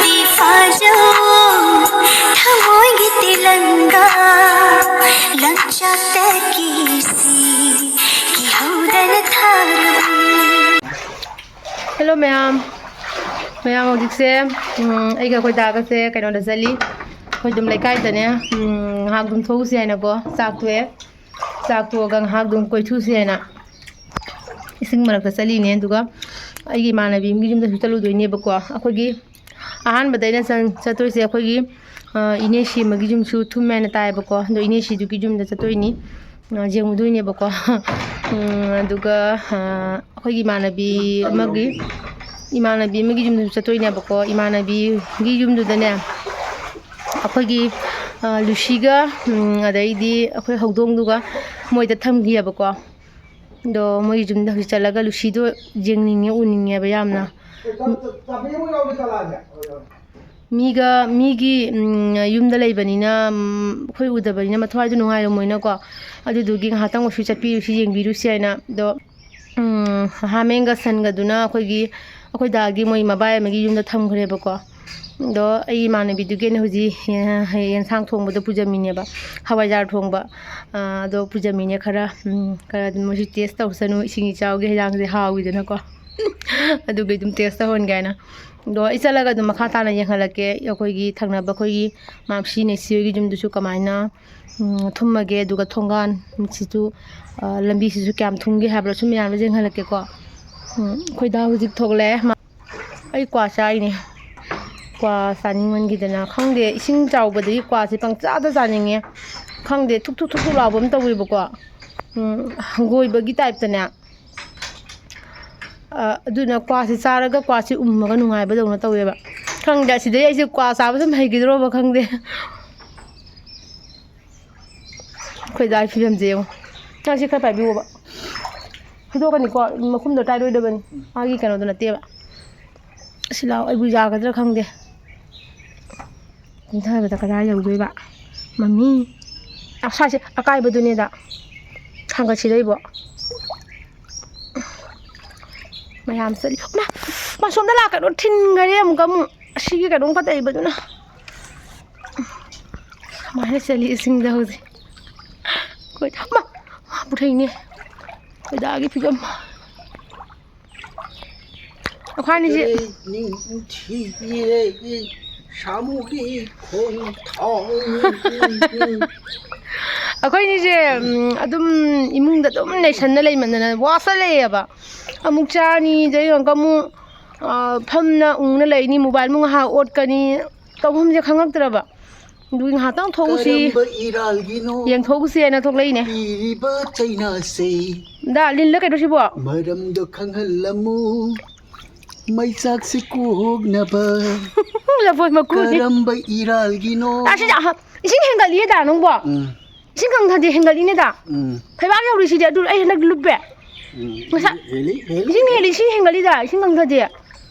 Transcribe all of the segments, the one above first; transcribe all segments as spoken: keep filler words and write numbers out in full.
ꯐꯥꯖꯧ ꯊꯃꯣꯏꯒꯤ ꯇꯦꯂꯪꯒꯥ ꯂꯝꯆꯠꯇꯒꯤ ꯁꯤ ꯀꯤꯍꯧꯗꯅ ꯊꯥꯔꯕꯅꯤ꯫ Hello ꯃꯌꯥꯝ꯫ ꯃꯌꯥꯝ ꯍꯧꯖꯤꯛꯁꯦ, ꯎꯝ, ꯑꯩꯒ ꯑꯩꯈꯣꯏ ꯗꯥꯒꯁꯦ ꯀꯩꯅꯣꯗ ꯆꯠꯂꯤ꯫ ꯑꯩꯈꯣꯏ ꯑꯗꯨꯝ ꯂꯩꯀꯥꯏꯗꯅꯦ, ꯎꯝ, ꯉꯥꯏꯍꯥꯛ ꯑꯗꯨꯝ ꯊꯣꯛꯎꯁꯤ ꯍꯥꯏꯅꯀꯣ꯫ ꯆꯥꯛ ꯇꯣꯛꯑꯦ꯫ ꯆꯥꯛ ꯇꯣꯛꯑꯒ ꯉꯥꯏꯍꯥꯛ ꯑꯗꯨꯝ ꯀꯣꯏꯊꯨꯁꯤ ꯍꯥꯏꯅ ꯏꯁꯤꯡ ꯃꯔꯛꯇ ꯆꯠꯂꯤꯅꯦ꯫ ꯑꯗꯨꯒ ꯑꯩꯒꯤ ꯏꯃꯥꯟꯅꯕꯤ ꯑꯃꯒꯤ ꯌꯨꯝꯗꯁꯨ ꯆꯠꯂꯨꯗꯣꯏꯅꯦꯕꯀꯣ꯫ ꯑꯩꯈꯣꯏꯒꯤ ꯑꯍꯥꯟꯕꯗ ꯑꯩꯅ ꯆꯪ-, ꯆꯠꯇꯣꯏꯁꯦ ꯑꯩꯈꯣꯏꯒꯤ, ꯑ, ꯏꯅꯦ ꯁꯤꯃꯒꯤ ꯌꯨꯝꯁꯨ ꯊꯨꯝꯃꯦ ꯍꯥꯏꯅ ꯇꯥꯏꯌꯦꯕꯀꯣ꯫ ꯑꯗꯣ ꯏꯅꯦ ꯁꯤꯗꯨꯒꯤ ꯌꯨꯝꯗ ꯆꯠꯇꯣꯏꯅꯤ, ꯑ, ꯌꯦꯡꯉꯨꯗꯣꯏꯅꯦꯕꯀꯣ꯫ ꯎꯝ, ꯑꯗꯨꯒ, ꯑ, ꯑꯩꯈꯣꯏꯒꯤ ꯏꯃꯥꯟꯅꯕꯤ ꯑꯃꯒꯤ, ꯏꯃꯥꯟꯅꯕꯤ ꯑꯃꯒꯤ ꯌꯨꯝꯗꯁꯨ ꯆꯠꯇꯣꯏꯅꯦꯕꯀꯣ꯫ ꯏꯃꯥꯟꯅꯕꯤꯒꯤ ꯌꯨꯝꯗꯨꯗꯅꯦ ꯑꯩꯈꯣꯏꯒꯤ, ꯑ, ꯂꯨꯁꯤꯒ, ꯎꯝ, ꯑꯗꯩꯗꯤ ꯑꯩꯈꯣꯏ ꯍꯧꯗꯣꯡꯗꯨꯒ ꯃꯣꯏꯗ ꯊꯝꯈꯤꯑꯕꯀꯣ꯫ ꯑꯗꯣ ꯃꯣꯏꯒꯤ ꯌꯨꯝꯗ ꯍꯧꯖꯤꯛ ꯆꯠꯂꯒ ꯂꯨꯁꯤꯗꯣ ꯌꯦꯡꯅꯤꯡꯉꯦ, ꯎꯅꯤꯡꯉꯦꯕ ꯌꯥꯝꯅ꯫ ꯃꯤꯒ, ꯃꯤꯒꯤ, ꯎꯝ, ꯌꯨꯝꯗ ꯂꯩꯕꯅꯤꯅ, ꯎꯝ, ꯑꯩꯈꯣꯏ ꯎꯗꯕꯅꯤꯅ ꯃꯊ꯭ꯋꯥꯏꯗꯣ ꯅꯨꯡꯉꯥꯏꯔꯝꯃꯣꯏꯅꯀꯣ꯫ ꯑꯗꯨꯗꯨꯒꯤ ꯉꯥꯏꯍꯥꯛꯇꯪ ꯑꯣꯏꯁꯨ ꯆꯠꯄꯤꯔꯨꯁꯤ, ꯌꯦꯡꯕꯤꯔꯨꯁꯤ ꯍꯥꯏꯅ꯫ ꯑꯗꯣ, ꯎꯝ, ꯍꯥꯃꯦꯡꯒ ꯁꯟꯒꯗꯨꯅ ꯑꯩꯈꯣꯏꯒꯤ, ꯑꯩꯈꯣꯏ ꯗꯥꯒꯤ ꯃꯣꯏ ꯃꯕꯥꯏ ꯑꯃꯒꯤ ꯌꯨꯝꯗ ꯊꯝꯈ꯭ꯔꯦꯕꯀꯣ꯫ ꯑꯗꯣ ꯑꯩ ꯏꯃꯥꯟꯅꯕꯤꯗꯨꯒꯤ ꯑꯩꯅ ꯍꯧꯖꯤꯛ, ꯑꯦ, ꯌꯦꯟꯁꯥꯡ ꯊꯣꯡꯕꯗ ꯄꯨꯖꯃꯤꯅꯦꯕ, ꯍꯋꯥꯏꯖꯥꯔ ꯊꯣꯡꯕ꯫ ꯑꯥ, ꯑꯗꯣ ꯄꯨꯖꯃꯤꯅꯦ ꯈꯔ, ꯎꯝ, ꯈꯔ ꯑꯗꯨꯝ ꯃꯣꯏꯁꯨ taste ꯇꯧꯁꯅꯨ, ꯏꯁꯤꯡ ꯏꯆꯥꯎꯒꯤ ꯍꯦꯟꯖꯥꯡꯁꯦ ꯍꯥꯎꯋꯤꯗꯅꯀꯣ꯫ ꯑꯗꯨꯒꯤ ꯑꯗꯨꯝ taste ꯇꯧꯍꯟꯒꯦ ꯍꯥꯏꯅ꯫ ꯑꯗꯣ ꯑꯩ ꯆꯠꯂꯒ ꯑꯗꯨꯝ ꯃꯈꯥ ꯇꯥꯅ ꯌꯦꯡꯍꯜꯂꯛꯀꯦ꯫ ꯑꯩꯈꯣꯏꯒꯤ ꯊꯪꯅꯕ ꯑꯩꯈꯣꯏꯒꯤ ꯃꯥꯝꯁꯤ ꯅꯦꯁꯤ ꯍꯣꯏꯒꯤ ꯌꯨꯝꯗꯨꯁꯨ ꯀꯃꯥꯏꯅ, ꯎꯝ, ꯊꯨꯝꯃꯒꯦ, ꯑꯗꯨꯒ ꯊꯣꯡꯒꯥꯟꯁꯤꯁꯨ, ꯑ, ꯂꯝꯕꯤꯁꯤꯁꯨ ꯀꯌꯥꯝ ꯊꯨꯝꯒꯦ ꯍꯥꯏꯕ꯭ꯔꯥ, ꯁꯨꯝ ꯃꯌꯥꯝꯗ ꯌꯦꯡꯍꯜꯂꯛꯀꯦꯀꯣ꯫ ꯎꯝ, ꯑꯩꯈꯣꯏ ꯗꯥ ꯍꯧꯖꯤꯛ ꯊꯣꯛꯂꯛꯑꯦ꯫ ꯃꯥ-, ꯑꯩ ꯀ꯭ꯋꯥ ꯆꯥꯔꯤꯅꯦ꯫ ꯀ꯭ꯋꯥ ꯆꯥꯅꯤꯡꯃꯟꯈꯤꯗꯅ꯫ ꯈꯪꯗꯦ, ꯏꯁꯤꯡ ꯆꯥꯎꯕꯗꯒꯤ ꯀ꯭ꯋꯥꯁꯦ ꯄꯪꯆꯥꯗ ꯆꯥꯅꯤꯡꯉꯦ꯫ ꯈꯪꯗꯦ, ꯊꯨꯛ ꯊꯨꯛ ꯊꯨꯛ ꯊꯨꯛ ꯂꯥꯎꯕ ꯑꯃ ꯇꯧꯋꯦꯕꯀꯣ꯫ ꯎꯝ, ꯍꯪꯒꯣꯏꯕꯒꯤ type ꯇꯅꯦ꯫ ꯑ, ꯑꯗꯨꯅ ꯀ꯭ꯋꯥꯁꯦ ꯆꯥꯔꯒ ꯀ꯭ꯋꯥꯁꯦ ꯎꯝꯃꯒ ꯅꯨꯡꯉꯥꯏꯕꯗꯧꯅ ꯇꯧꯋꯦꯕ꯫ ꯈꯪꯗꯦ, ꯑꯁꯤꯗꯩ ꯑꯩꯁꯦ ꯀ꯭ꯋꯥ ꯆꯥꯕ ꯁꯨꯝ ꯍꯩꯈꯤꯗ꯭ꯔꯣꯕ ꯈꯪꯗꯦ꯫ ꯑꯩꯈꯣꯏ ꯗꯥꯒꯤ ꯐꯤꯕꯝꯁꯦ ꯌꯦꯡꯉꯣ꯫ ꯅꯪ ꯁꯤ ꯈꯔ ꯄꯥꯏꯕꯤꯌꯣꯕ꯫ ꯐꯨꯗꯣꯛꯀꯅꯤꯀꯣ, ꯃꯈꯨꯝꯗꯣ ꯇꯥꯏꯠ ꯑꯣꯏꯗꯕꯅꯤ꯫ ꯃꯥꯒꯤ ꯀꯩꯅꯣꯗꯣ ꯅꯠꯇꯦꯕ꯫ ꯑꯁꯤ ꯂꯥꯎ, ꯑꯩꯕꯨ ꯌꯥꯒꯗ꯭ꯔꯥ ꯈꯪꯗꯦ꯫ ꯀꯨꯝꯊꯕꯗ ꯀꯗꯥꯏ ꯌꯧꯗꯣꯏꯕ? ꯃꯃꯤ꯫ ꯑꯁ꯭ꯋꯥꯏꯁꯦ ꯑꯀꯥꯏꯕꯗꯨꯅꯦꯗ꯫ ꯊꯥꯡꯒꯠꯁꯤꯔ ꯏꯕꯣ? ꯃꯌꯥꯝ ꯆꯠꯂꯤ꯫ ꯃꯥ, ꯃꯥ ꯁꯣꯝꯗ ꯂꯥꯛꯀꯅꯨ꯫ ꯊꯤꯟꯈꯔꯦ ꯑꯃꯨꯛꯀ ꯑꯃꯨꯛ꯫ ꯑꯁꯤꯒꯤ ꯀꯩꯅꯣꯝ ꯈꯛꯇ ꯏꯕꯗꯨꯅ ꯀꯃꯥꯏꯅ ꯆꯠꯂꯤ ꯏꯁꯤꯡꯗ ꯍꯧꯖꯤꯛ? ꯑꯩꯈꯣꯏ, ꯃꯥ, ꯃꯥ ꯄꯨꯊꯩꯅꯦ꯫ ꯈꯣꯏꯗꯥꯒꯤ ꯐꯤꯕꯝ꯫ ꯑꯩꯈꯣꯏ ꯑꯅꯤꯁꯦ ꯀꯔꯤ ꯅꯤꯡꯊꯤꯕꯤꯔꯦ ꯁꯥꯃꯨꯒꯤ ꯈꯣꯡꯊꯥꯡ꯫ ꯑꯩꯈꯣꯏꯅꯤꯁꯦ, ꯎꯝ, ꯑꯗꯨꯝ ꯏꯃꯨꯡꯗ ꯑꯗꯨꯝ ꯂꯩꯁꯟꯅ ꯂꯩꯃꯟꯗꯅ ꯋꯥꯁꯜꯂꯛꯑꯦꯕ꯫ ꯑꯃꯨꯛ ꯆꯥꯅꯤ, ꯑꯗꯩ ꯑꯃꯨꯛꯀ ꯑꯃꯨꯛ, ꯑ, ꯐꯝꯅ ꯎꯪꯅ ꯂꯩꯅꯤ, mobile ꯑꯃꯨꯛ ꯉꯥꯏꯍꯥꯛ ꯑꯣꯠꯀꯅꯤ, ꯇꯧꯐꯝꯁꯦ ꯈꯪꯉꯛꯇ꯭ꯔꯕ꯫ ꯑꯗꯨꯒꯤ ꯉꯥꯏꯍꯥꯛꯇꯪ ꯊꯣꯛꯎꯁꯤ, ꯀꯔꯝꯕ ꯏꯔꯥꯜꯒꯤꯅꯣ ꯌꯦꯡꯊꯣꯛꯎꯁꯦꯅ ꯊꯣꯛꯂꯛꯏꯅꯦ꯫ ꯄꯤꯔꯤꯕ ꯆꯩꯅꯥꯁꯦ? ꯗꯥ, ꯂꯤꯟꯂ ꯀꯩꯅꯣ ꯁꯤꯕꯣ? ꯃꯔꯝꯗꯣ ꯈꯪꯍꯜꯂꯝꯃꯨ, ꯃꯩꯆꯥꯛꯁꯦ ꯀꯣꯛꯅꯕ꯫ ꯂꯐꯣꯏ ꯃꯀꯨꯅꯤ꯫ ꯀꯔꯝꯕ ꯏꯔꯥꯜꯒꯤꯅꯣ? ꯑꯁꯤꯗ, ꯑꯍ, ꯏꯁꯤꯡ ꯍꯦꯟꯒꯠꯂꯤꯌꯦ ꯗꯥ ꯅꯪꯕꯣ꯫ ꯎꯝ꯫ ꯏꯁꯤꯡ ꯀꯪꯊꯗꯦ, ꯍꯦꯟꯒꯠꯂꯤꯅꯦꯗ꯫ ꯎꯝ꯫ ꯐꯩꯕꯥꯛ ꯌꯧꯔꯤꯁꯤꯗꯤ, ꯑꯗꯨ ꯑꯩ ꯍꯟꯗꯛ ꯂꯨꯞꯄꯦ꯫ ꯎꯝ꯫ ꯉꯁꯥꯏ ꯍꯦꯜꯂꯤ, ꯍꯦꯜꯂꯤ꯫ ꯏꯁꯤꯡ ꯍꯦꯜꯂꯤ, ꯏꯁꯤꯡ ꯍꯦꯟꯒꯠꯂꯤꯗ, ꯏꯁꯤꯡ ꯀꯪꯊꯗꯦ꯫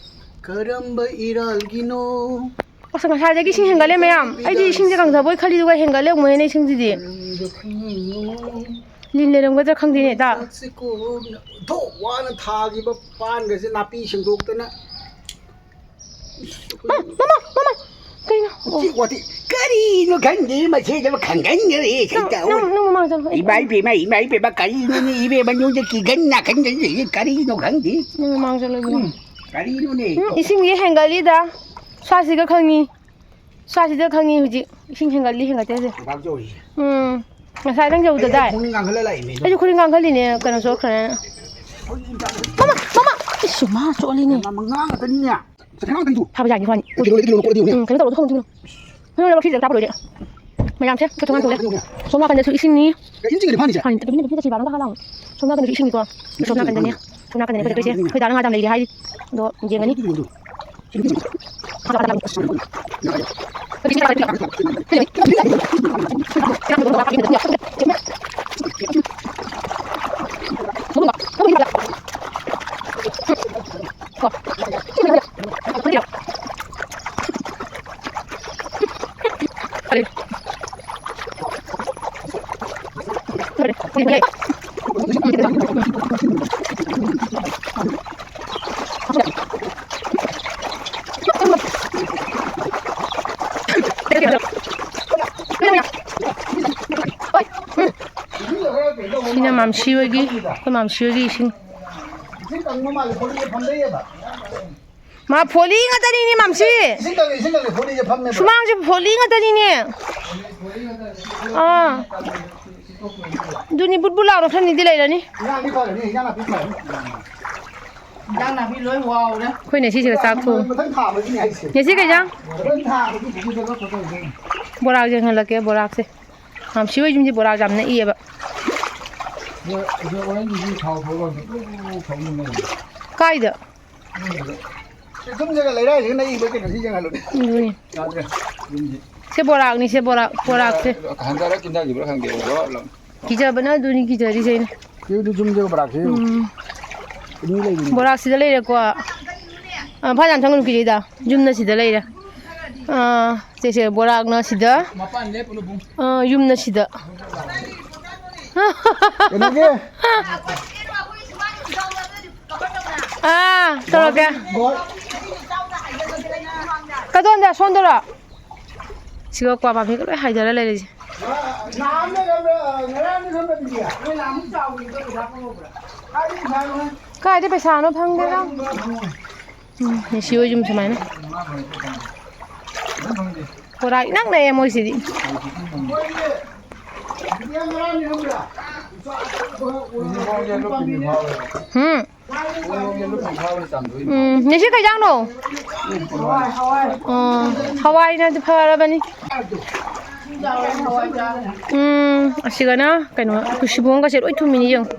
ꯀꯔꯝꯕ ꯏꯔꯥꯜꯒꯤꯅꯣ? ꯑꯁ, ꯉꯁꯥꯏꯗꯒꯤ ꯏꯁꯤꯡ ꯍꯦꯟꯒꯠꯂꯦ ꯃꯌꯥꯝ꯫ ꯑꯩꯗꯤ ꯏꯁꯤꯡꯁꯦ ꯀꯪꯊꯕꯣꯏ ꯈꯜꯂꯤꯗꯨꯒ ꯍꯦꯟꯒꯠꯂꯦ ꯑꯃꯨꯛ ꯍꯦꯟꯅ ꯏꯁꯤꯡꯁꯤꯗꯤ꯫ ꯀꯔꯝꯕ ꯈꯨꯅꯨꯡꯅꯣ? ꯂꯤꯟ ꯂꯩꯔꯝꯒꯗ꯭ꯔꯥ ꯈꯪꯗꯦꯅꯦ, ꯏꯇꯥ꯫ ꯃꯩꯆꯥꯛꯁꯦ ꯀꯣꯛꯅ-, ꯑꯣꯟꯊꯣꯛ ꯋꯥꯅ ꯊꯥꯈꯤꯕ ꯄꯥꯟꯒꯁꯦ ꯅꯥꯄꯤ ꯁꯦꯡꯗꯣꯛꯇꯅ꯫ ꯃꯥ, ꯃꯃꯥ, ꯃꯃꯥ, ꯀꯩꯅꯣ? ꯑꯣ꯫ ꯎꯆꯤ ꯋꯥꯇꯤ, ꯀꯔꯤꯅꯣ ꯈꯪꯗꯦ, ꯃꯁꯤꯗꯕꯨ ꯈꯪꯒꯟꯈ꯭ꯔꯦ, ꯅꯪ, ꯀꯩ ꯇꯧꯔꯤ? ꯅꯪ, ꯅꯪ ꯃꯃꯥꯡ ꯆꯠꯂꯣ꯫ ꯏꯃꯥ ꯏꯕꯦꯝꯃ, ꯏꯃꯥ ꯏꯕꯦꯝꯃ, ꯀꯔꯤꯅꯣꯅꯦ, ꯏꯕꯦꯝꯃ, ꯅꯣꯏꯗ ꯀꯤꯒꯟ ꯅꯥꯒꯟ ꯂꯩꯔꯤꯁꯦ ꯀꯔꯤꯅꯣ ꯈꯪꯗꯦ? ꯅꯪ ꯃꯃꯥꯡ ꯆꯠꯂꯣ, ꯏꯕꯨꯡꯉꯣ꯫ ꯎꯝ, ꯀꯔꯤꯅꯣꯅꯦ? ꯎꯝ, ꯏꯁꯤꯡꯁꯦ ꯍꯦꯟꯒꯠꯂꯤꯗ꯫ ꯁ꯭ꯋꯥꯏꯁꯤꯒ ꯈꯪꯉꯤ꯫ ꯁ꯭ꯋꯥꯏꯁꯤꯗ ꯈꯪꯉꯤ ꯍꯧꯖꯤꯛ꯫ ꯏꯁꯤꯡ ꯍꯦꯟꯒꯠꯂꯤ, ꯍꯦꯟꯒꯠꯇꯦꯁꯦ꯫ ꯈꯣꯡꯄꯥꯛ ꯆꯧꯔꯤꯁꯦ꯫ ꯎꯝ꯫ ꯉꯁꯥꯏꯗꯪ ꯑꯩ ꯌꯧꯗꯗꯥꯏ? ꯈꯣꯡ ꯉꯥꯡꯈꯠꯂ ꯂꯥꯛꯏꯅꯦ, ꯑꯗꯣ꯫ ꯑꯩꯁꯨ ꯈꯨꯅꯤꯡ ꯉꯥꯡꯈꯠꯂꯤꯅꯦ, ꯀꯩꯅꯣ ꯆꯣꯠꯈ꯭ꯔꯦꯅ꯫ ꯃꯃꯥ, ꯃꯃꯥ! ꯏꯁ, ꯃꯥ ꯆꯣꯠꯂꯤꯅꯦ꯫ ꯃꯉꯥ ꯉꯥꯛꯇꯅꯤꯅꯦ꯫ ꯐꯥꯕ ꯌꯥꯏꯅꯤ, ꯍꯣꯏ꯫ ꯎꯝ, ꯀꯩꯅꯣ ꯇꯧꯔꯣ, ꯊꯣꯡ ꯊꯤꯡꯉꯨ꯫ ꯅꯣꯏ ꯂꯧꯕ ꯁꯤꯁꯦ ꯆꯥꯕ ꯂꯣꯏꯔꯦ꯫ ꯃꯌꯥꯝꯁꯦ, ꯈꯨꯠ ꯊꯣꯡ ꯍꯥꯝ ꯊꯣꯛꯂꯦ꯫ ꯁꯣꯝ ꯅꯥꯀꯟꯗꯁꯨ ꯏꯁꯤꯡꯅꯤ꯫ ꯀꯩ ꯏꯟ ꯆꯤꯡꯉꯤꯅꯣ ꯐꯥꯅꯤꯁꯦ? ꯐꯥꯅꯤ, ꯇꯨꯃꯤꯟꯅ, ꯇꯨꯃꯤꯟꯅ ꯆꯠꯁꯤ, ꯕꯥꯔꯣ ꯑꯝꯇ ꯍꯥꯜꯂꯛꯑꯣ꯫ ꯁꯣꯝ ꯅꯥꯀꯟꯗꯁꯨ ꯏꯁꯤꯡꯅꯤꯀꯣ꯫ ꯁꯣꯝ ꯅꯥꯀꯟꯗꯅꯦ ꯐꯨꯠꯇꯣꯏꯁꯦ꯫ ꯑꯩꯈꯣꯏ ꯗꯥꯅ ꯉꯥ ꯌꯥꯝ ꯂꯩꯔꯦ ꯍꯥꯏꯔꯤ꯫ ꯑꯗꯣ ꯌꯦꯡꯒꯅꯤ꯫ ꯁꯤꯅ ꯃꯥꯝꯁꯤ ꯍꯣꯏꯒꯤ, ꯑꯩꯈꯣꯏ ꯃꯥꯝꯁꯤ ꯍꯣꯏꯒꯤ ꯏꯁꯤꯡ꯫ ꯏꯁꯤꯡ ꯀꯪꯕ ꯃꯥꯜꯂꯦ, ꯐꯣꯂꯤꯁꯦ ꯐꯝꯗꯩꯌꯦꯕ꯫ ꯃꯥ ꯐꯣꯂꯤ ꯉꯥꯛꯇꯅꯤꯅꯦ, ꯃꯥꯝꯁꯤ꯫ ꯏꯁꯤꯡ ꯀꯪꯉꯦ, ꯏꯁꯤꯡ ꯀꯪꯉꯦ, ꯐꯣꯂꯤꯁꯦ ꯐꯝꯃꯦꯕ꯫ ꯁꯨꯃꯥꯡꯁꯦ ꯐꯣꯂꯤ ꯉꯥꯛꯇꯅꯤꯅꯦ꯫ ꯑꯥ꯫ ꯑꯗꯨꯅꯤ, ꯕꯨꯠ ꯕꯨꯠ ꯂꯥꯎꯔ ꯈꯔꯅꯤꯗꯤ ꯂꯩꯔꯅꯤ꯫ ꯏꯟꯖꯥꯡꯗꯤ ꯐꯔꯅꯤ, ꯏꯟꯖꯥꯡ ꯅꯥꯄꯤ ꯐꯔꯅꯤ꯫ ꯏꯟꯖꯥꯡ ꯅꯥꯄꯤ ꯂꯣꯏ ꯋꯥꯎꯔꯦ꯫ ꯑꯩꯈꯣꯏꯅ ꯁꯤꯁꯤꯒ ꯆꯥꯛ ꯊꯣꯡ꯫ ꯃꯊꯪ ꯊꯥꯕꯒꯤꯅꯦ ꯍꯥꯏꯁꯦ꯫ ꯉꯁꯤ ꯀꯩ ꯏꯟꯖꯥꯡ? ꯃꯊꯪ ꯊꯥꯕꯒꯤ ꯁꯤꯗ ꯈꯔ ꯐꯖꯕ ꯂꯩ꯫ ꯕꯣꯔꯥ ꯌꯦꯡꯍꯜꯂꯛꯀꯦ, ꯕꯣꯔꯥꯁꯦ꯫ ꯃꯥꯝꯁꯤ ꯍꯣꯏ ꯌꯨꯝꯁꯦ ꯕꯣꯔꯥ ꯌꯥꯝ ꯅꯛꯏꯌꯦꯕ꯫ ꯃꯣꯏ, ꯑꯗꯣ ꯍꯣꯔꯦꯟꯒꯤꯗꯤ ꯊꯥꯎ ꯊꯧꯔꯒ ꯄꯨꯡ ꯊꯧꯕ ꯂꯩ꯫ ꯀꯥꯏꯗ? ꯌꯨꯝꯗꯒ ꯂꯩꯔꯥꯏꯁꯤꯒ ꯅꯛꯏꯕ ꯀꯩꯅꯣꯁꯤ ꯌꯦꯡꯍꯜꯂꯨꯅꯦ꯫ ꯑꯗꯨꯅꯤ꯫ ꯌꯥꯗ꯭ꯔꯦ, ꯌꯨꯝꯁꯤ꯫ ꯁꯦ ꯕꯣꯔꯥꯛꯅꯤ, ꯁꯦ ꯕꯣꯔꯥꯛ, ꯕꯣꯔꯥꯛꯁꯦ꯫ ꯍꯟꯊꯔ ꯀꯤꯟꯊꯈꯤꯕ꯭ꯔꯥ ꯈꯪꯗꯦ, ꯕꯣꯔꯥꯛ ꯂꯪ꯫ ꯀꯤꯖꯕꯅ ꯑꯗꯨꯅꯤ ꯀꯤꯖꯔꯤꯁꯦ ꯑꯩꯅ꯫ ꯁꯤꯕꯨꯗꯤ ꯌꯨꯝꯁꯦ ꯕꯣꯔꯥꯛꯁꯦ ꯌꯦꯡꯉꯨ꯫ ꯎꯝ꯫ ꯑꯅꯤ ꯂꯩꯕꯅꯤ꯫ ꯕꯣꯔꯥꯛꯁꯤꯗ ꯂꯩꯔꯦꯀꯣ꯫ ꯑ, ꯐꯥꯖꯥꯟ ꯊꯪꯒꯅꯨ ꯀꯤꯖꯩꯗ꯫ ꯌꯨꯝꯅ ꯁꯤꯗ ꯂꯩꯔꯦ꯫ ꯑ, ꯁꯦ, ꯁꯦ, ꯕꯣꯔꯥꯛꯅ ꯁꯤꯗ꯫ ꯃꯄꯥꯟ ꯂꯦꯞꯄꯨꯅꯨ ꯕꯨꯡ꯫ ꯑ, ꯌꯨꯝꯅ ꯁꯤꯗ꯫ ꯀꯩꯅꯣꯒꯤ? ꯑꯥ, ꯇꯧꯔꯛꯀꯦ꯫ ꯒꯣꯜ꯫ ꯀꯗꯣꯝꯗ? ꯁꯣꯝꯗꯔꯣ? ꯁꯤꯒ ꯀ꯭ꯋꯥ ꯄꯥꯝꯕꯤꯒ ꯂꯣꯏ ꯍꯥꯏꯗꯔ ꯂꯩꯔꯤꯁꯦ꯫ ꯅꯍꯥꯟ ꯂꯩꯔꯝꯕ꯭ꯔꯥ? ꯉꯔꯥꯡ ꯂꯩꯔꯝꯕ꯭ꯔꯥ? ꯀꯥꯏꯗꯩ ꯄꯩꯁꯥꯅꯣ ꯐꯪꯗꯦꯗ꯫ ꯎꯝ, ꯅꯦꯁꯤ ꯍꯣꯏ ꯌꯨꯝ ꯁꯨꯃꯥꯏꯅ꯫ ꯕꯣꯔꯥ ꯏꯅꯛ ꯅꯛꯑꯦ ꯃꯣꯏꯁꯤꯗꯤ꯫ ꯎꯝ꯫ ꯎꯝ, ꯅꯦꯁꯤ ꯀꯩ ꯏꯟꯖꯥꯡꯅꯣ? ꯑꯣ, ꯍꯋꯥꯏꯅꯗꯤ ꯐꯔꯕꯅꯤ꯫ ꯎꯝ, ꯑꯁꯤꯒꯅ ꯀꯩꯅꯣ, ꯁꯤꯕꯣꯡꯒꯁꯦ ꯂꯣꯏ ꯊꯨꯝꯃꯤꯅꯤ ꯌꯦꯡꯉꯨ꯫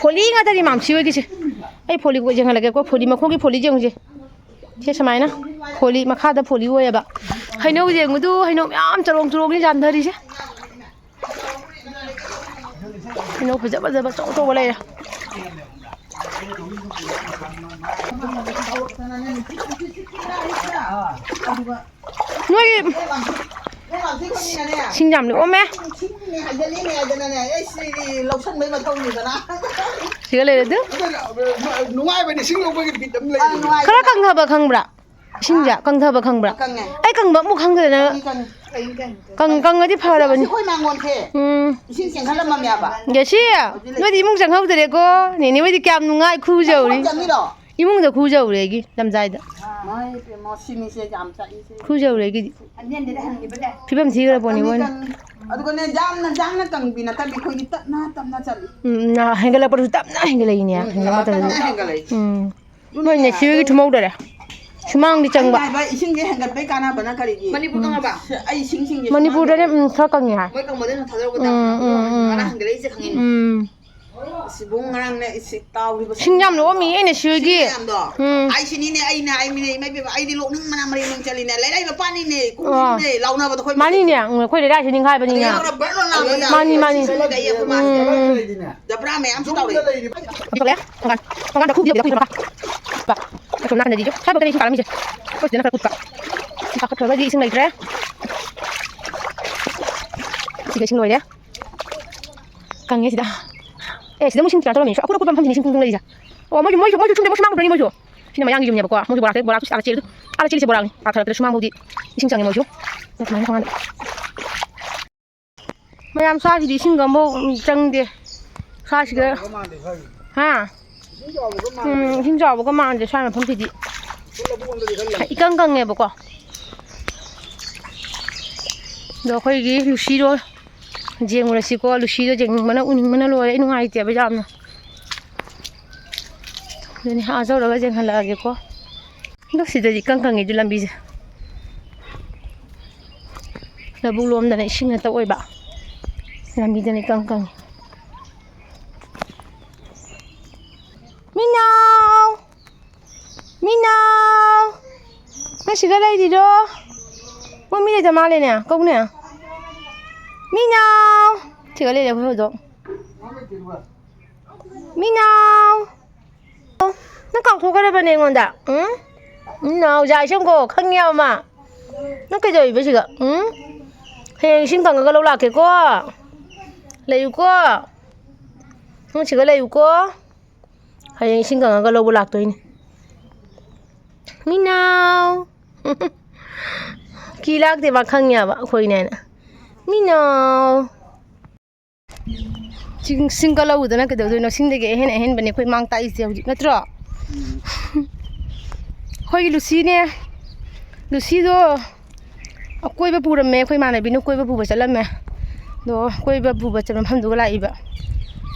ꯐꯣꯂꯤ ꯉꯥꯛꯇꯅꯤ ꯃꯥꯝꯁꯤ ꯍꯣꯏꯒꯤꯁꯦ꯫ ꯑꯩ ꯐꯣꯂꯤ ꯌꯦꯡꯍꯜꯂꯛꯀꯦꯀꯣ, ꯐꯣꯂꯤ ꯃꯈꯣꯡꯒꯤ ꯐꯣꯂꯤ ꯌꯦꯡꯉꯨꯁꯦ꯫ ꯁꯦ ꯁꯨꯃꯥꯏꯅ ꯐꯣꯂꯤ, ꯃꯈꯥꯗ ꯐꯣꯂꯤ ꯑꯣꯏꯌꯦꯕ꯫ ꯍꯩꯅꯧ ꯌꯦꯡꯉꯨꯗꯨ, ꯍꯩꯅꯧ ꯃꯌꯥꯝ ꯆꯔꯣꯡ ꯆꯔꯣꯡꯅꯤ ꯌꯥꯟꯊꯔꯤꯁꯦ꯫ ꯍꯩꯅꯧ ꯐꯖ ꯐꯖꯕ ꯑꯆꯧ ꯑꯆꯧꯕ ꯂꯩꯔꯦ꯫ ꯅꯣꯏꯒꯤ ꯁꯤꯡ ꯌꯥꯝ ꯂꯣꯛꯑꯝꯃꯦ꯫ ꯁꯤꯡꯅꯦ ꯍꯥꯏꯖꯜꯂꯤꯅꯦ ꯍꯥꯏꯗꯅꯅꯦ, ꯑꯩ ꯁꯤꯗꯤ ꯂꯧꯁꯟꯕꯩ ꯃꯊꯧꯅꯤꯗꯅ꯫ ꯁꯤꯒ ꯂꯩꯔꯦ ꯑꯗꯨ꯫ ꯑꯗꯨꯅ, ꯅꯨꯡꯉꯥꯏꯕꯅꯤ, ꯁꯤꯡ ꯂꯧꯕꯒꯤ ꯕꯤꯠ ꯑꯃ ꯂꯩꯕꯅꯤ꯫ ꯈꯔ ꯀꯪꯊꯕ ꯈꯪꯕ꯭ꯔꯥ? ꯏꯁꯤꯡꯁꯦ ꯀꯪꯊꯕ ꯈꯪꯕ꯭ꯔꯥ? ꯀꯪꯉꯦ꯫ ꯑꯩ ꯀꯪꯕ ꯑꯃꯨꯛ ꯈꯪꯗꯗꯅ꯫ ꯀꯪꯉꯤ, ꯀꯪꯉꯤ꯫ ꯀꯪ-, ꯀꯪꯉꯗꯤ ꯐꯔꯕꯅꯤ꯫ ꯑꯩꯈꯣꯏ ꯃꯥꯡꯒꯣꯟꯁꯦ ꯎꯝ꯫ ꯏꯁꯤꯡ ꯆꯦꯟꯈꯠꯂꯝꯃꯝꯃꯦꯕ꯫ ꯒꯦꯁꯤ, ꯅꯣꯏꯗꯤ ꯏꯃꯨꯡ ꯆꯪꯍꯧꯗ꯭ꯔꯦꯀꯣ꯫ ꯅꯦꯅꯦ ꯍꯣꯏꯗꯤ ꯀꯌꯥꯝ ꯅꯨꯡꯉꯥꯏ, ꯈꯨꯖꯧꯔꯤ꯫ ꯆꯪꯉꯤꯔꯣ? ꯏꯃꯨꯡꯗ ꯈꯨꯖꯧꯔꯦ ꯑꯩꯒꯤ ꯂꯝꯖꯥꯏꯗ꯫ ꯃꯥꯏ ꯄꯦꯝꯃ, ꯁꯤꯅꯤꯁꯦ ꯌꯥꯝ ꯆꯥꯛꯏꯁꯦ꯫ ꯈꯨꯖꯧꯔꯦ ꯑꯩꯒꯤꯗꯤ꯫ ꯐꯤꯕꯝ ꯊꯤꯈ꯭ꯔ ꯄꯣꯠꯅꯤ ꯀꯪꯉꯤ, ꯃꯣꯏꯅ꯫ ꯀꯪꯉꯤ꯫ ꯑꯗꯨꯒꯅꯦ, ꯌꯥꯝꯅ ꯌꯥꯡꯅ ꯀꯪꯕꯤ ꯅꯠꯇꯕꯤ, ꯑꯩꯈꯣꯏꯒꯤ ꯇꯞꯅ ꯇꯞꯅ ꯆꯠꯂꯤ꯫ ꯎꯝ, ꯅ-, ꯍꯦꯟꯒꯠꯂꯛꯄꯗꯁꯨ ꯇꯞꯅ ꯍꯦꯟꯒꯠꯂꯛꯏꯅꯦ꯫ ꯎꯝ, ꯍꯦꯟꯒꯠꯂꯛꯄ ꯇꯞꯅ ꯃꯇꯝꯗ꯫ ꯍꯦꯟꯒꯠꯂꯛꯏ꯫ ꯎꯝ꯫ ꯅꯣꯏ ꯅꯦꯁꯤꯒꯤ ꯊꯨꯝꯍꯧꯗꯔꯦ꯫ ꯁꯨꯃꯥꯡꯗꯤ ꯆꯪꯕ꯫ ꯑꯩꯅ ꯍꯥꯏꯕ ꯏꯁꯤꯡꯁꯦ ꯍꯦꯟꯒꯠꯄꯩ ꯀꯥꯟꯅꯕꯅ ꯀꯔꯤꯒꯤ? ꯃꯅꯤꯄꯨꯔ ꯀꯪꯉꯕ? ꯁꯤ ꯑꯩ ꯏꯁꯤꯡꯁꯤꯡꯁꯦ ꯃꯅꯤꯄꯨꯔꯗꯅꯦ, ꯁꯨꯃꯥꯡꯗ ꯎꯝ, ꯈꯔ ꯀꯪꯉꯤ ꯍꯥꯏ꯫ ꯃꯣꯏ ꯀꯪꯕꯗ ꯅꯣꯡ ꯊꯥꯗꯣꯔꯛꯄꯗ ꯎꯝ, ꯎꯝ, ꯎꯝ꯫ ꯉꯔꯥꯡ ꯍꯦꯟꯒꯠꯂꯛꯏꯁꯦ ꯈꯪꯉꯤꯅꯦ꯫ ꯎꯝ꯫ ꯑꯁ, ꯏꯕꯨꯡ, ꯉꯔꯥꯡꯅꯦ, ꯏꯁꯤꯡ ꯇꯥꯎꯔꯤꯕ ꯁꯤꯡ ꯌꯥꯝ ꯂꯣꯛꯑꯝꯃꯤ, ꯑꯩꯅ ꯁꯤꯍꯣꯏꯒꯤ꯫ ꯁꯤꯡ ꯃꯌꯥꯝꯗꯣ꯫ ꯎꯝ꯫ ꯑꯩ ꯁꯤꯅꯤꯅꯦ, ꯑꯩꯅ ꯍꯥꯏꯃꯤꯅꯦ, ꯏꯃꯥ ꯏꯕꯦꯝꯃ, ꯑꯩꯗꯤ ꯂꯣꯛꯅꯤꯡꯕꯅ ꯃꯔꯦꯡ ꯃꯔꯦꯡ ꯆꯠꯂꯤꯅꯦ꯫ ꯂꯩꯔꯛꯏꯕ ꯄꯥꯠꯅꯤꯅꯦ, ꯑꯣ꯫ ꯈꯣꯡꯅꯤꯅꯦ, ꯂꯥꯎꯅꯕꯗ ꯑꯩꯈꯣꯏ ꯃꯥꯅꯤꯅꯦ, ꯎꯝ, ꯑꯩꯈꯣꯏ ꯂꯩꯔꯥꯏꯁꯤ ꯅꯤꯡꯈꯥꯏꯕꯅꯤꯅ꯫ ꯑꯗꯨꯒ ꯕ꯭ꯔꯠ ꯂꯣꯟ ꯂꯥꯎꯕꯗ ꯃꯥꯅꯤ, ꯃꯥꯅꯤ꯫ ꯁꯤꯡ ꯂꯩꯌꯦ ꯑꯩꯈꯣꯏ ꯃꯥꯁꯦ꯫ ꯎꯝ, ꯎꯝ꯫ ꯖꯕ꯭ꯔꯥ ꯃꯌꯥꯝꯁꯨ ꯇꯧꯔꯛꯑꯦ꯫ ꯊꯣꯛꯂꯛꯑꯦ꯫ ꯊꯣꯡꯒꯥꯟ, ꯊꯣꯡꯒꯥꯟꯗ ꯈꯨꯕꯗꯤ ꯌꯧꯗꯦ, ꯑꯩꯈꯣꯏ ꯁꯣꯝ ꯅꯥꯀꯟ꯫ ꯕꯥ, ꯑꯁꯣꯝ ꯅꯥꯀꯟꯗꯗꯤ ꯁ꯭ꯋꯥꯏꯐꯥꯎꯗꯅꯦ ꯏꯁꯤꯡ ꯇꯥꯔꯝꯃꯤꯁꯦ꯫ ꯑꯩꯈꯣꯏ ꯁꯤꯗꯅ ꯈꯔ ꯀꯨꯠꯄ꯫ ꯁꯤ ꯀꯥꯈꯠꯈ꯭ꯔꯒꯗꯤ ꯏꯁꯤꯡ ꯂꯩꯇ꯭ꯔꯦ꯫ ꯁꯤꯒ ꯏꯁꯤꯡ ꯂꯣꯏꯔꯦ꯫ ꯀꯪꯉꯦ ꯁꯤꯗ꯫ ꯑꯦ, ꯁꯤꯗ ꯑꯃꯨꯛ ꯏꯁꯤꯡ ꯀꯩꯅꯣ ꯇꯧꯔꯝꯃꯤ꯫ ꯑꯀꯨꯠ ꯑꯀꯨꯠꯄ ꯃꯐꯝꯁꯤꯅ ꯏꯁꯤꯡ ꯇꯨꯡ ꯇꯨꯡ ꯂꯩꯔꯤꯁꯦ꯫ ꯑꯣ, ꯃꯣꯏꯁꯨ, ꯃꯣꯏꯁꯨ, ꯃꯣꯏꯁꯨ ꯁꯨꯝꯗ ꯃꯣꯏ ꯁꯨꯃꯥꯡ ꯄꯨꯗꯣꯏꯅꯤ ꯃꯣꯏꯁꯨ꯫ ꯁꯤꯅ ꯃꯌꯥꯡꯒꯤ ꯌꯨꯝꯅꯦꯕꯀꯣ꯫ ꯃꯣꯏꯁꯨ ꯕꯣꯔꯥꯛꯇ, ꯕꯣꯔꯥꯛꯁꯨ ꯑꯥꯗ ꯆꯦꯜꯂꯤ꯫ ꯑꯥꯗ ꯆꯦꯜꯂꯤꯁꯦ ꯕꯣꯔꯥꯛꯅꯤ꯫ ꯑꯥ, ꯈꯔ ꯈꯔ ꯁꯨꯃꯥꯡꯐꯥꯎꯗꯤ ꯏꯁꯤꯡ ꯆꯪꯉꯦ ꯃꯣꯏꯁꯨ꯫ ꯁꯨꯃꯥꯏꯅ ꯁꯨꯃꯥꯡꯗ꯫ ꯃꯌꯥꯝ ꯁ꯭ꯋꯥꯏꯁꯤꯗꯤ ꯏꯁꯤꯡꯒ ꯑꯃꯐꯥꯎ ꯆꯪꯗꯦ꯫ ꯁ꯭ꯋꯥꯏꯁꯤꯒ꯫ ꯍꯥ? ꯎꯝ, ꯏꯁꯤꯡ ꯆꯥꯎꯕꯒ ꯃꯥꯟꯗꯦ ꯁ꯭ꯋꯥꯏ ꯃꯐꯝꯁꯤꯗꯤ꯫ ꯏꯀꯪ ꯀꯪꯉꯦꯕꯀꯣ꯫ ꯑꯗꯣ ꯑꯩꯈꯣꯏꯒꯤ ꯂꯨꯁꯤꯗꯣ ꯌꯦꯡꯉꯨꯔꯁꯤꯀꯣ꯫ ꯂꯨꯁꯤꯗꯣ ꯌꯦꯡꯅꯤꯡꯕꯅ ꯎꯅꯤꯡꯕꯅ ꯂꯣꯏꯔꯦ꯫ ꯑꯩ ꯅꯨꯡꯉꯥꯏꯇꯦꯕ ꯌꯥꯝꯅ꯫ ꯑꯗꯨꯅꯤ, ꯑꯥ ꯌꯧꯔꯒ ꯌꯦꯡꯍꯜꯂꯛꯑꯒꯦꯀꯣ꯫ ꯑꯗꯣ ꯁꯤꯗꯗꯤ ꯏꯀꯪ ꯀꯪꯉꯤꯗꯨ ꯂꯝꯕꯤꯁꯦ꯫ ꯂꯧꯕꯨꯛ ꯂꯣꯝꯗꯅ ꯏꯁꯤꯡ ꯉꯥꯛꯇ ꯑꯣꯏꯕ꯫ ꯂꯝꯕꯤꯗꯅ ꯏꯀꯪ ꯀꯪꯉꯤ꯫ ꯃꯤꯅꯥꯎ! ꯃꯤꯅꯥꯎ! ꯅꯪ ꯁꯤꯗ ꯂꯩꯔꯤꯔꯣ? ꯃꯣꯏ ꯃꯤ ꯂꯩꯇ ꯃꯥꯜꯂꯦꯅꯦ꯫ ꯀꯧꯅꯦ꯫ ꯃꯤꯅꯥꯎ! ꯁꯤꯗ ꯂꯩꯔꯦ ꯑꯩꯈꯣꯏ ꯍꯧꯗꯣꯡ꯫ ꯃꯤꯅꯥꯎ! ꯅꯪ ꯀꯥꯎꯊꯣꯛꯈ꯭ꯔꯕꯅꯦ ꯑꯩꯉꯣꯟꯗ꯫ ꯎꯝ? ꯃꯤꯅꯥꯎ, ꯌꯥꯏꯁꯦ ꯌꯦꯡꯉꯨꯀꯣ, ꯈꯪꯉꯦꯕ ꯃꯥ꯫ ꯅꯪ ꯀꯩꯗꯧꯔꯤꯕ ꯁꯤꯒ? ꯎꯝ? ꯍꯌꯦꯡ ꯏꯁꯤꯡ ꯀꯪꯉꯒ ꯂꯧ ꯂꯥꯛꯀꯦꯀꯣ꯫ ꯂꯩꯌꯨꯀꯣ꯫ ꯅꯪ ꯁꯤꯒ ꯂꯩꯌꯨꯀꯣ꯫ ꯍꯌꯦꯡ ꯏꯁꯤꯡ ꯀꯪꯉꯒ ꯂꯧꯕ ꯂꯥꯛꯇꯣꯏꯅꯤ꯫ ꯃꯤꯅꯥꯎ꯫ ꯀꯤ ꯂꯥꯛꯇꯦ, ꯃꯥ ꯈꯪꯉꯦꯕ ꯑꯩꯈꯣꯏꯅꯦꯅ꯫ ꯃꯤꯅꯥꯎ꯫ ꯆꯤꯡ, ꯆꯤꯡ ꯀꯜꯍꯧꯗꯅ ꯀꯩꯗꯧꯗꯣꯏꯅꯣ? ꯆꯤꯡꯗꯒꯤ ꯑꯍꯦꯟ ꯑꯍꯦꯟꯕꯅꯦ ꯑꯩꯈꯣꯏ ꯃꯥꯡ ꯇꯥꯛꯏꯁꯦ ꯍꯧꯖꯤꯛ, ꯅꯠꯇ꯭ꯔꯣ? ꯑꯩꯈꯣꯏꯒꯤ ꯂꯨꯁꯤꯅꯦ, ꯂꯨꯁꯤꯗꯣ ꯀꯣꯏꯕ ꯄꯨꯔꯝꯃꯦ, ꯑꯩꯈꯣꯏ ꯏꯃꯥꯟꯅꯕꯤꯅ ꯀꯣꯏꯕ ꯄꯨꯕ ꯆꯠꯂꯝꯃꯦ꯫ ꯑꯗꯣ ꯀꯣꯏꯕ ꯄꯨꯕ ꯆꯠꯄ ꯃꯐꯝꯗꯨꯒ ꯂꯥꯛꯏꯕ,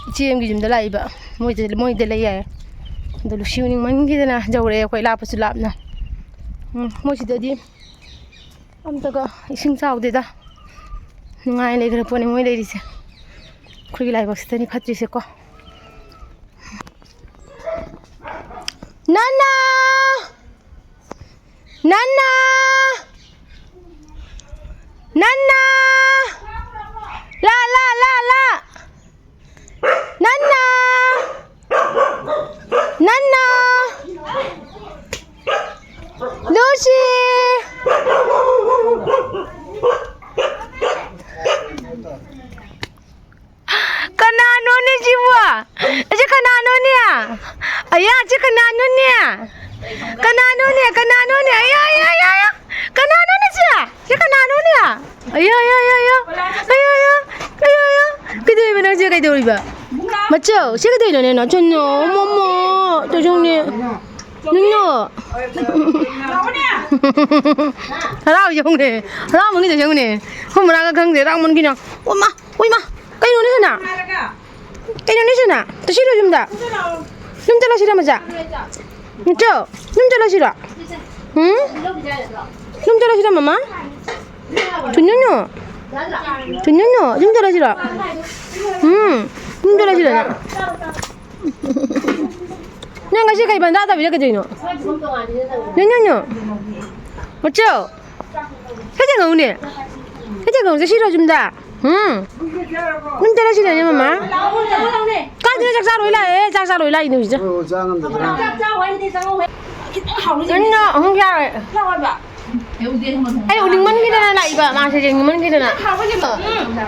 ꯏꯆꯦ ꯑꯃꯒꯤ ꯌꯨꯝꯗ ꯂꯥꯛꯏꯕ, ꯃꯣꯏꯗ, ꯃꯣꯏꯗ ꯂꯩ ꯌꯥꯏ꯫ ꯑꯗꯣ ꯂꯨꯁꯤ ꯎꯅꯤꯡꯃꯟꯈꯤꯗꯅ ꯌꯧꯔꯛꯑꯦ ꯑꯩꯈꯣꯏ, ꯂꯥꯞꯄꯁꯨ ꯂꯥꯞꯅ꯫ ꯎꯝ, ꯃꯣꯏ ꯁꯤꯗꯗꯤ ꯑꯝꯇꯒ ꯏꯁꯤꯡ ꯆꯥꯎꯗꯦꯗ꯫ ꯅꯨꯡꯉꯥꯏ ꯂꯩꯈ꯭ꯔ ꯄꯣꯠꯅꯤ ꯃꯣꯏ ꯂꯩꯔꯤꯁꯦ꯫ ꯑꯩꯈꯣꯏꯒꯤ ꯂꯥꯏꯕꯛꯁꯤꯗꯅꯤ ꯐꯠꯇ꯭ꯔꯤꯁꯦꯀꯣ꯫ ꯅꯅꯥ! ꯅꯅꯥ! ꯅꯅꯥ! ꯂꯥ, ꯂꯥ, ꯂꯥ, ꯂꯥ! ꯅꯟꯅ! ꯅꯟꯅ! ꯂꯨꯁꯤ! ꯀꯅꯥꯅꯣꯅꯦ ꯁꯤꯕꯨ? ꯑꯁꯤ ꯀꯅꯥꯅꯣꯅꯦ? ꯑꯌꯥ, ꯑꯁꯤ ꯀꯅꯥꯅꯣꯅꯦ? ꯀꯅꯥꯅꯣꯅꯦ? ꯀꯅꯥꯅꯣꯅꯦ? ꯑꯌꯥ, ꯑꯌꯥ, ꯑꯌꯥ, ꯑꯌꯥ! ꯀꯅꯥꯅꯣꯅꯦ ꯁꯤ? ꯁꯤ ꯀꯅꯥꯅꯣꯅꯦ? ꯑꯌꯥ, ꯑꯌꯥ, ꯑꯌꯥ, ꯑꯌꯥ! ꯑꯌꯥ, ꯑꯌꯥ! ꯑꯌꯥ, ꯑꯌꯥ! ꯀꯩꯗꯧꯔꯤꯕ ꯅꯪꯁꯦ? ꯀꯩꯗꯧꯔꯤꯕ? ꯃꯆꯧ, ꯁꯤ ꯀꯩꯗꯧꯔꯤꯅꯣꯅꯦ? ꯅꯆꯟꯅꯣ, ꯃꯃꯥ, ꯇꯧꯖꯧꯅꯦ꯫ ꯅꯪꯅꯣ꯫ ꯍꯔꯥꯎ ꯌꯧꯅꯦ꯫ ꯍꯔꯥꯎꯃꯟꯒꯤ ꯇꯧꯖꯧꯅꯦ꯫ ꯈꯨꯝꯕ꯭ꯔꯥꯒ ꯈꯪꯗꯦ, ꯍꯔꯥꯎꯃꯟꯒꯤꯅ꯫ ꯑꯣ ꯃꯥ, ꯑꯣꯏ ꯃꯥ! ꯀꯩꯅꯣꯅꯦ ꯁꯅꯥ? ꯀꯩꯅꯣꯅꯦ ꯁꯅꯥ? ꯆꯠꯁꯤꯔꯣ ꯌꯨꯝꯗ? ꯌꯨꯝ ꯆꯠꯂꯁꯤꯔꯣ ꯃꯆꯥ? ꯅꯠꯇ꯭ꯔꯣ? ꯌꯨꯝ ꯆꯠꯂꯁꯤꯔꯣ? ꯎꯝ? ꯌꯨꯝ ꯆꯠꯂꯁꯤꯔꯣ ꯃꯃꯥ? ꯊꯨꯅꯨꯅꯨ? ꯊꯨꯅꯨꯅꯨ? ꯌꯨꯝ ꯆꯠꯂꯁꯤꯔꯣ? ꯎꯝ? ꯌꯨꯝ ꯆꯠꯂꯁꯤꯔꯣ ꯅꯪ? ꯅꯪ ꯉꯁꯤ ꯀꯩ ꯕꯟꯗꯥ ꯇꯧꯕꯤꯔ ꯀꯩꯗꯧꯔꯤꯅꯣ? ꯅꯪ, ꯅꯪ, ꯅꯪ꯫ ꯃꯆꯧ! ꯀꯩꯗꯧꯅꯦ? ꯀꯩꯗꯧꯅꯦ? ꯆꯠꯁꯤꯔꯣ ꯌꯨꯝꯗ? ꯎꯝ? ꯌꯨꯝ ꯆꯠꯂꯁꯤꯔꯅꯦ, ꯃꯃꯥ? ꯀꯥꯏꯗꯅꯣ ꯆꯥꯛ ꯆꯥꯔꯣꯏ ꯂꯥꯛꯑꯦ? ꯆꯥꯛ ꯆꯥꯔꯣꯏ ꯂꯥꯛꯏꯅꯦ ꯍꯧꯖꯤꯛ꯫ ꯍꯣꯏ, ꯍꯣꯏ, ꯆꯥ ꯉꯝꯗꯗꯅ꯫ ꯅꯪꯅ ꯑꯍꯨꯝ ꯌꯥꯔꯣꯏ꯫ ꯑꯩ ꯎꯅꯤꯡꯃꯟꯈꯤꯗꯅ ꯂꯥꯛꯏꯕ, ꯃꯥꯁꯦ ꯌꯦꯡꯅꯤꯡꯃꯟꯈꯤꯗꯅ꯫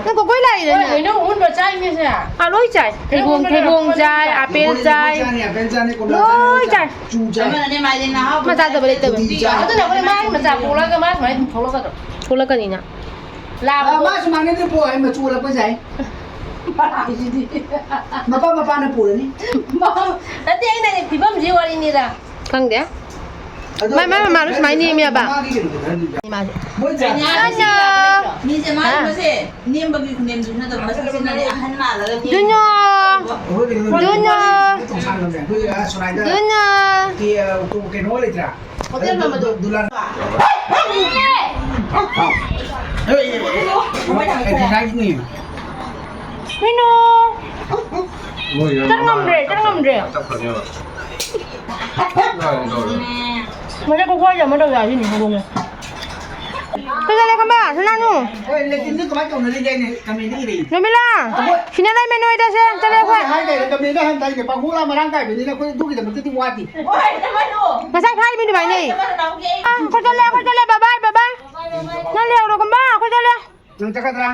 ꯅꯪ ꯀꯣꯀꯣꯏ ꯂꯥꯛꯏꯗꯅ꯫ ꯍꯩꯅꯧ ꯑꯃꯨꯟꯕ ꯆꯥꯏꯅꯦꯁꯦ꯫ ꯑꯥ, ꯂꯣꯏ ꯆꯥꯏ꯫ ꯊꯩꯕꯣꯡ, ꯊꯩꯕꯣꯡ ꯆꯥꯏ, ꯑꯄꯦꯜ ꯆꯥꯏ꯫ ꯂꯣꯏ ꯆꯥꯏ꯫ ꯃꯥ ꯆꯥꯗꯕ ꯂꯩꯇꯕꯅꯤ꯫ ꯑꯗꯨꯅ ꯑꯩꯈꯣꯏ ꯃꯥꯒꯤ ꯃꯆꯥ ꯄꯣꯛꯂꯛꯑꯒ ꯃꯥ ꯁꯨꯃꯥꯏꯅ ꯑꯗꯨꯝ ꯊꯣꯛꯂꯛꯀꯗ꯭ꯔꯣ? ꯊꯣꯛꯂꯛꯀꯅꯤꯅ꯫ ꯂꯥꯕ꯫ ꯃꯥ ꯁꯨꯃꯥꯏꯅꯗꯤ ꯄꯣꯛꯑꯦ, ꯃꯆꯨ ꯑꯣꯜꯂꯛꯄ ꯌꯥꯏ꯫ ꯃꯄꯥ ꯃꯄꯥꯅ ꯄꯨꯔꯅꯤ꯫ ꯅꯠꯇꯦ, ꯑꯩꯅ ꯍꯥꯏꯗꯤ ꯐꯤꯕꯝꯁꯤ ꯋꯥꯔꯤꯅꯤꯗ꯫ ꯈꯪꯗꯦ꯫ ꯑꯗꯣ ꯃꯥꯏ, ꯃꯥꯏ ꯃꯃꯥꯗꯣ ꯁꯨꯃꯥꯏꯅ ꯅꯦꯝꯃꯦꯕ꯫ ꯃꯥꯒꯤ ꯀꯩꯅꯣꯗꯣ ꯈꯔ ꯃꯥꯁꯦ꯫ ꯃꯣꯏ ꯖꯥꯠ ꯀꯩꯅꯣ? ꯃꯤꯁꯦ ꯃꯥꯒꯤ ꯍꯥ? ꯃꯁꯦ ꯅꯦꯝꯕꯒꯤ ꯈꯨꯅꯦꯝꯁꯨ ꯅꯠꯇꯕ ꯃꯁꯛꯁꯤꯅꯗꯤ ꯑꯍꯟ ꯃꯥꯜꯂꯒ ꯅꯦꯝꯃꯦ꯫ ꯗꯨꯅꯣ꯫ ꯑꯩꯈꯣꯏ ꯀꯩꯅꯣ ꯗꯨꯅꯣ꯫ ꯇꯣꯡꯁꯥꯡ ꯂꯝꯅꯦ꯫ ꯑꯩꯈꯣꯏ, ꯑ, ꯁꯣꯔꯥꯏꯗ ꯗꯨꯅꯣ꯫ ꯇꯤ-, ꯑ, ꯀꯩꯅꯣ ꯂꯩꯇ꯭ꯔꯥ? ꯍꯣꯇꯦꯜ ꯃꯃꯜꯗꯣ꯫ ꯗꯨ-, ꯗꯨꯂꯥꯟ꯫ ꯑꯦ, ꯑꯦ, ꯑꯦ, ꯑꯦ, ꯑꯦ, ꯑꯦ, ꯀꯩꯅꯣ? ꯆꯪꯉꯝꯗ꯭ꯔꯦ, ꯆꯪꯉꯝꯗ꯭ꯔꯦ꯫ ꯃꯁꯛ ꯈꯨꯐꯖ ꯑꯃ ꯇꯧꯖꯔꯛꯏꯅꯦ, ꯍꯧꯗꯣꯡꯁꯦ꯫ ꯀꯩꯗꯧꯔꯦ ꯈꯪꯕ꯭ꯔꯥ? ꯁꯅꯥꯅꯨ꯫ ꯍꯣꯏ, ꯂꯦꯇꯤꯟꯗꯤ ꯀꯃꯥꯏꯅ ꯇꯧꯅꯔꯤꯒꯦ ꯍꯥꯏꯅꯦ, ꯀꯃꯦꯟꯗ ꯏꯔꯛꯏꯅꯦ꯫ ꯔꯣꯃꯤꯂꯥ, ꯑꯩꯈꯣꯏ ꯁꯤꯅ ꯂꯩꯃꯦ ꯅꯣꯏꯗ ꯁꯦ, ꯆꯠꯂꯦ ꯑꯩꯈꯣꯏ꯫ ꯑꯩꯈꯣꯏ ꯍꯥꯏꯗꯥꯏꯅꯦ, ꯀꯃꯦꯟꯗ ꯍꯟꯗꯥꯏꯅꯦ, ꯄꯥꯡꯈꯣꯛꯂꯥ ꯃꯔꯥꯡ ꯀꯥꯏꯕꯅꯤꯅ ꯑꯩꯈꯣꯏ ꯑꯗꯨꯒꯤꯗꯃꯛꯇꯗꯤ ꯋꯥꯗꯦ꯫ ꯉꯁꯥꯏ ꯐꯥꯏꯃꯤ ꯑꯗꯨꯃꯥꯏꯅ꯫ ꯑꯥ, ꯑꯩꯈꯣꯏ ꯆꯠꯂꯦ, ꯑꯩꯈꯣꯏ ꯆꯠꯂꯦ, bye bye, bye bye꯫ ꯅꯪ ꯂꯩꯍꯧꯔꯣ ꯈꯪꯕ꯭ꯔꯥ? ꯑꯩꯈꯣꯏ ꯆꯠꯂꯦ꯫ ꯅꯪ ꯆꯠꯀꯗ꯭ꯔꯥ?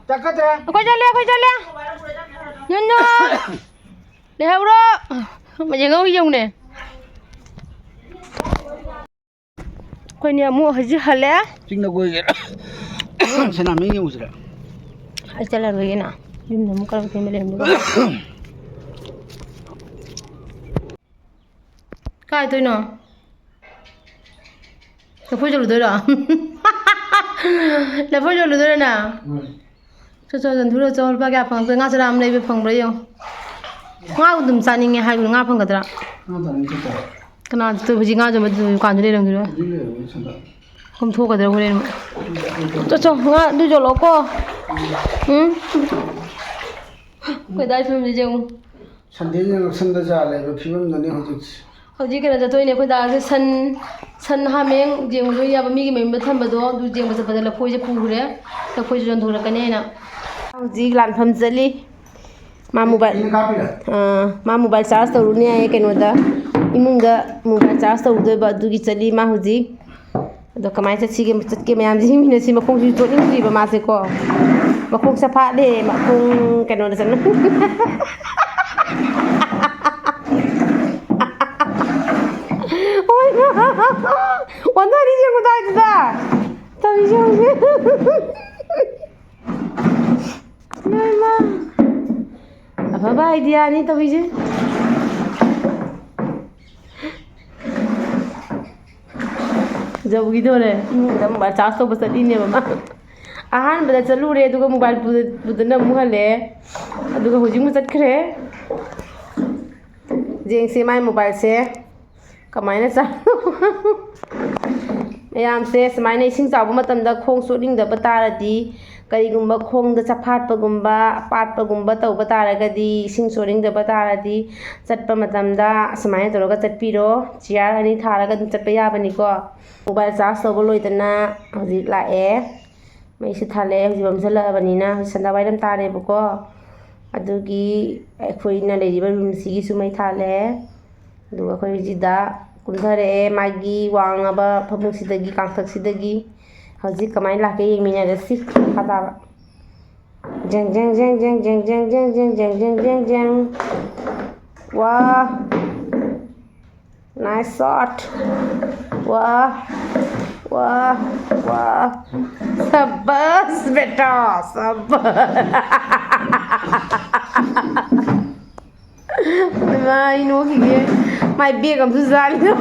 ꯆꯠꯀꯗ꯭ꯔꯥ? ꯑꯩꯈꯣꯏ ꯆꯠꯂꯦ, ꯑꯩꯈꯣꯏ ꯆꯠꯂꯦ꯫ ꯅꯨꯅꯨ꯫ ꯂꯩꯍꯧꯔꯣ꯫ ꯌꯦꯡꯉꯧ ꯌꯦꯡꯉꯨꯅꯦ꯫ ꯑꯩꯈꯣꯏꯅꯦ ꯑꯃꯨꯛ ꯍꯧꯖꯤꯛ ꯍꯜꯂꯦ꯫ ꯆꯤꯡꯗ ꯀꯣꯏꯒꯦꯔꯥ? ꯁꯅꯥꯃꯍꯤ ꯌꯦꯡꯉꯨꯁꯤꯔꯥ? ꯑꯩ ꯆꯠꯂꯔꯣꯏꯒꯦꯅ꯫ ꯌꯨꯝꯗ ꯑꯃꯨꯛ ꯀꯔꯝ ꯊꯦꯡꯅ ꯂꯩꯔꯝꯗꯣꯏꯕ? ꯀꯥꯏ ꯇꯣꯏꯅꯣ? ꯂꯐꯣꯏ ꯆꯣꯜꯂꯨꯗꯣꯏꯔꯣ? ꯂꯐꯣꯏ ꯆꯣꯜꯂꯨꯗꯣꯏꯔꯣ ꯅꯪ? ꯍꯣꯏ꯫ ꯆꯣ, ꯆꯣ, ꯆꯣ, ꯊꯨꯔ ꯆꯣ, ꯂꯨꯄꯥ ꯀꯌꯥ ꯐꯪꯉꯛꯇꯣꯏ? ꯉꯥ ꯆꯔꯥ ꯑꯃ ꯂꯩꯕ ꯐꯪꯕ꯭ꯔꯥ ꯌꯦꯡꯉꯣ꯫ ꯉꯥ ꯑꯗꯨꯝ ꯆꯥꯅꯤꯡꯉꯦ ꯍꯥꯏꯕ, ꯉꯥ ꯐꯪꯒꯗ꯭ꯔꯥ? ꯉꯥ ꯆꯥꯅꯤꯡꯉꯦ ꯆꯠꯇꯣꯏꯔꯣ? ꯀꯅꯥ ꯆꯠꯇꯣꯏ? ꯍꯧꯖꯤꯛ ꯉꯥ ꯌꯣꯟꯕ ꯗꯨꯀꯥꯟꯗꯨ ꯂꯩꯔꯝꯈꯤꯔꯣꯏ꯫ ꯍꯧꯖꯤꯛ ꯂꯩꯔꯝꯈꯤꯔꯣꯏ ꯁꯟꯗ꯫ ꯀꯣꯝꯊꯣꯛꯀꯗ꯭ꯔꯥ ꯍꯣꯔꯦꯟ ꯑꯃꯨꯛ? ꯆꯣ, ꯆꯣ, ꯉꯥ ꯑꯗꯨ ꯌꯣꯜꯂꯛꯑꯣꯀꯣ꯫ ꯎꯝ? ꯑꯩꯈꯣꯏ ꯑꯗꯥꯏ ꯐꯤꯕꯝꯁꯦ ꯌꯦꯡꯉꯨ꯫ ꯁꯟꯗꯦꯁꯤꯅ ꯉꯛꯁꯝꯗ ꯖꯥ ꯂꯩꯕ ꯐꯤꯕꯝꯗꯨꯅꯤ ꯍꯧꯖꯤꯛꯁꯦ꯫ ꯍꯧꯖꯤꯛ ꯀꯩꯅꯣ ꯆꯠꯇꯣꯏꯅꯦ ꯑꯩꯈꯣꯏ ꯗꯥꯁꯦ, ꯁꯟ, ꯁꯟ ꯍꯥꯃꯦꯡ ꯌꯦꯡꯉꯨꯗꯣꯏ ꯌꯥꯕ ꯃꯤꯒꯤ ꯃꯌꯨꯝꯗ ꯊꯝꯕꯗꯣ, ꯑꯗꯨ ꯌꯦꯡꯕ ꯆꯠꯄꯗ ꯂꯐꯣꯏꯁꯦ ꯄꯨꯈ꯭ꯔꯦ꯫ ꯂꯐꯣꯏꯁꯦ ꯌꯣꯟꯊꯣꯔꯛꯀꯅꯤ ꯍꯥꯏꯅ꯫ ꯍꯧꯖꯤꯛ ꯂꯥꯟꯐꯝ ꯆꯠꯂꯤ꯫ ꯃꯥ mobile, ꯑꯩꯅ ꯀꯥꯞꯄꯤꯔꯣ? ꯑꯥ, ꯃꯥ mobile charge ꯇꯧꯔꯨꯅꯤ ꯍꯥꯏꯌꯦ ꯀꯩꯅꯣꯗ, ꯏꯃꯨꯡꯗ mobile charge ꯇꯧꯔꯨꯗꯣꯏꯕ, ꯑꯗꯨꯒꯤ ꯆꯠꯂꯤ ꯃꯥ ꯍꯧꯖꯤꯛ꯫ ꯑꯗꯣ ꯀꯃꯥꯏꯅ ꯆꯠꯁꯤꯒꯦ, ꯆꯠꯀꯦ ꯃꯌꯥꯝꯁꯦ ꯌꯦꯡꯃꯤꯟꯅꯁꯤ꯫ ꯃꯈꯣꯡꯁꯤꯁꯨ ꯆꯣꯠꯅꯤꯡꯗ꯭ꯔꯤꯕ ꯃꯥꯁꯦꯀꯣ꯫ ꯃꯈꯣꯡ ꯁꯐꯥꯠꯂꯦ, ꯃꯈꯣꯡ ꯀꯩꯅꯣꯗ ꯆꯠꯅ꯫ ꯑꯣꯟꯊꯔꯤ ꯌꯦꯡꯉꯨꯗꯥꯏꯗꯨꯗ꯫ ꯇꯧꯔꯤꯁꯦ ꯌꯦꯡꯉꯨꯁꯦ꯫ ꯏꯃꯥ, ꯏꯃꯥ꯫ ꯑꯐꯕ idea ꯅꯤ ꯇꯧꯔꯤꯁꯦ꯫ ꯌꯧꯈꯤꯗꯣꯔꯦ꯫ ꯏꯃꯨꯡꯗ mobile charge ꯇꯧꯕ ꯆꯠꯂꯤꯅꯦꯕ ꯃꯥ꯫ ꯑꯍꯥꯟꯕꯗ ꯆꯠꯂꯨꯔꯦ, ꯑꯗꯨꯒ mobile ꯄꯨꯗ-, ꯄꯨꯗꯅ ꯑꯃꯨꯛ ꯍꯜꯂꯛꯑꯦ꯫ ꯑꯗꯨꯒ ꯍꯧꯖꯤꯛ ꯑꯃꯨꯛ ꯆꯠꯈ꯭ꯔꯦ꯫ ꯌꯦꯡꯁꯦ ꯃꯥꯏ mobile ꯁꯦ꯫ ꯀꯃꯥꯏꯅ ꯆꯥ-, ꯃꯌꯥꯝꯁꯦ ꯁꯨꯃꯥꯏꯅ ꯏꯁꯤꯡ ꯆꯥꯎꯕ ꯃꯇꯝꯗ ꯈꯣꯡ ꯆꯣꯠꯅꯤꯡꯗꯕ ꯇꯥꯔꯗꯤ, ꯀꯔꯤꯒꯨꯝꯕ ꯈꯣꯡꯗ ꯆꯐꯥꯠꯄꯒꯨꯝꯕ, ꯄꯥꯠꯄꯒꯨꯝꯕ ꯇꯧꯕ ꯇꯥꯔꯒꯗꯤ, ꯏꯁꯤꯡ ꯆꯣꯠꯅꯤꯡꯗꯕ ꯇꯥꯔꯗꯤ, ꯆꯠꯄ ꯃꯇꯝꯗ ꯑꯁꯨꯃꯥꯏꯅ ꯇꯧꯔꯒ ꯆꯠꯄꯤꯔꯣ꯫ Chair ꯑꯅꯤ ꯊꯥꯔꯒ ꯑꯗꯨꯝ ꯆꯠꯄ ꯌꯥꯕꯅꯤꯀꯣ꯫ Mobile charge ꯇꯧꯕ ꯂꯣꯏꯗꯅ ꯍꯧꯖꯤꯛ ꯂꯥꯛꯑꯦ꯫ ꯃꯩꯁꯨ ꯊꯥꯜꯂꯛꯑꯦ꯫ ꯍꯧꯖꯤꯛ ꯃꯝꯁꯤꯜꯂꯛꯑꯕꯅꯤꯅ, ꯍꯧꯖꯤꯛ ꯁꯟꯗꯥꯋꯥꯏꯔꯝ ꯇꯥꯔꯦꯕꯀꯣ꯫ ꯑꯗꯨꯒꯤ ꯑꯩꯈꯣꯏꯅ ꯂꯩꯔꯤꯕ room ꯁꯤꯒꯤꯁꯨ ꯃꯩ ꯊꯥꯜꯂꯦ꯫ ꯑꯗꯨꯒ ꯑꯩꯈꯣꯏ ꯍꯧꯖꯤꯛꯗ ꯀꯨꯝꯊꯔꯛꯑꯦ ꯃꯥꯒꯤ ꯋꯥꯡꯉꯕ ꯐꯃꯨꯡꯁꯤꯗꯒꯤ, ꯀꯥꯡꯊꯛꯁꯤꯗꯒꯤ꯫ ꯍꯧꯖꯤꯛ ꯀꯃꯥꯏꯅ ꯂꯥꯛꯀꯦ ꯌꯦꯡꯃꯤꯟꯅꯔꯁꯤ꯫ ꯃꯈꯥ ꯇꯥꯕ꯫ ꯖꯦꯡ, ꯖꯦꯡ, ꯖꯦꯡ꯫ ꯋꯥ꯫ Nice shot. ꯋꯥ꯫ ꯋꯥ꯫ ꯋꯥ꯫ ꯁꯕꯥꯁ ꯕꯦꯇꯥ, ꯁꯕꯥꯁ꯫ ꯏꯃꯥ, ꯑꯩ ꯅꯣꯛꯈꯤꯒꯦ꯫ ꯃꯥꯏ bag ꯑꯃꯁꯨ ꯆꯥꯔꯤꯗꯣ꯫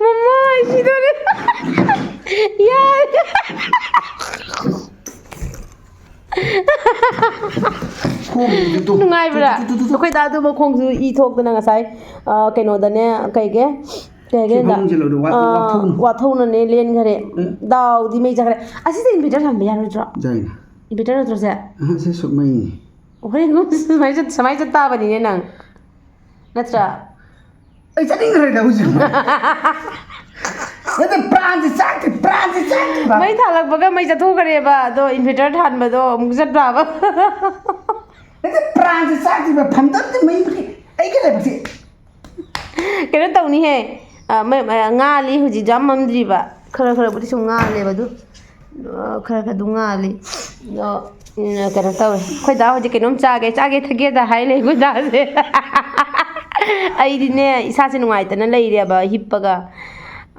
ꯃꯃꯥ, ꯑꯩ ꯁꯤꯗꯣꯔꯦ꯫ ꯌꯥꯔꯦ꯫ ꯈꯣꯡꯒꯤꯗꯨ ꯇꯨ꯫ ꯅꯨꯡꯉꯥꯏꯕ꯭ꯔꯥ? Two, two, two, two. ꯑꯩꯈꯣꯏ ꯗꯥꯗꯨ ꯃꯈꯣꯡꯁꯨ ꯏ ꯊꯣꯛꯇꯅ ꯉꯁꯥꯏ, ꯑ, ꯀꯩꯅꯣꯗꯅꯦ, ꯀꯩꯒꯦ? ꯀꯩ ꯍꯥꯏꯒꯦ? ꯁꯤ ꯐꯃꯨꯡꯁꯦ ꯂꯧꯗ ꯋꯥ-, ꯑ, ꯋꯥꯊꯧꯅ꯫ ꯋꯥꯊꯧꯅꯅꯦ ꯂꯦꯟꯈꯔꯦ꯫ ꯎꯝ꯫ ꯗꯥꯎꯗꯤ ꯃꯩ ꯆꯠꯈ꯭ꯔꯦ꯫ ꯑꯁꯤꯗ inverter ꯊꯝꯕ ꯌꯥꯔꯣꯏꯗ꯭ꯔꯣ? ꯌꯥꯏꯅ꯫ Inverter ꯅꯠꯇ꯭ꯔꯣ ꯁꯦ? ꯑꯍ, ꯁꯤ ꯁꯨꯝ ꯃꯩꯅꯤ꯫ ꯍꯣꯔꯦꯟ ꯁꯨꯃꯥꯏꯅ ꯆꯠ-, ꯁꯨꯃꯥꯏꯅ ꯆꯠ ꯇꯥꯕꯅꯤꯅꯦ ꯅꯪ꯫ ꯅꯠꯇ꯭ꯔꯥ? ꯑꯩ ꯆꯠꯅꯤꯡꯈ꯭ꯔꯦꯗ ꯍꯧꯖꯤꯛ꯫ ꯅꯠꯇꯦ, ꯄ꯭ꯔꯥꯟꯁꯦ ꯆꯥꯛꯇꯦ, ꯄ꯭ꯔꯥꯟꯁꯦ ꯆꯥꯛꯇꯦꯕ꯫ ꯃꯩ ꯊꯥꯜꯂꯛꯄꯒ ꯃꯩ ꯆꯠꯊꯣꯛꯈ꯭ꯔꯦꯕ, ꯑꯗꯣ inverter ꯊꯥꯟꯕꯗꯣ ꯑꯃꯨꯛ ꯆꯠꯄ꯭ꯔꯥꯕ? ꯅꯠꯇꯦ, ꯄ꯭ꯔꯥꯟꯁꯦ ꯆꯥꯗ꯭ꯔꯤꯕ ꯐꯝꯗꯝꯗꯤ ꯃꯩ ꯃꯨꯠꯈꯤ꯫ ꯑꯩꯒꯤ ꯂꯥꯏꯕꯛꯁꯦ꯫ ꯀꯩꯅꯣ ꯇꯧꯅꯤꯍꯦ꯫ ꯑ, ꯃ-, ꯃ-, ꯉꯥꯜꯂꯤ ꯍꯧꯖꯤꯛ, ꯌꯥꯝ ꯃꯝꯗ꯭ꯔꯤꯕ꯫ ꯈꯔ ꯈꯔꯕꯨꯗꯤ ꯁꯨꯝ ꯉꯥꯜꯂꯦꯕ ꯑꯗꯨ꯫ ꯑ, ꯈꯔ ꯈꯔ ꯑꯗꯨꯝ ꯉꯥꯜꯂꯤ꯫ ꯑꯗꯣ, ꯎꯝ, ꯀꯩꯅꯣ ꯇꯧꯋꯦ, ꯑꯩꯈꯣꯏ ꯗꯥ ꯍꯧꯖꯤꯛ ꯀꯩꯅꯣꯝ ꯆꯥꯒꯦ ꯆꯥꯒꯦ ꯊꯛꯀꯦꯗ ꯍꯥꯏ ꯂꯩ ꯑꯩꯈꯣꯏ ꯗꯥꯁꯦ꯫ ꯑꯩꯗꯤꯅꯦ, ꯏꯁꯥꯁꯦ ꯅꯨꯡꯉꯥꯏꯇꯅ ꯂꯩꯔꯦꯕ, ꯍꯤꯞꯄꯒ꯫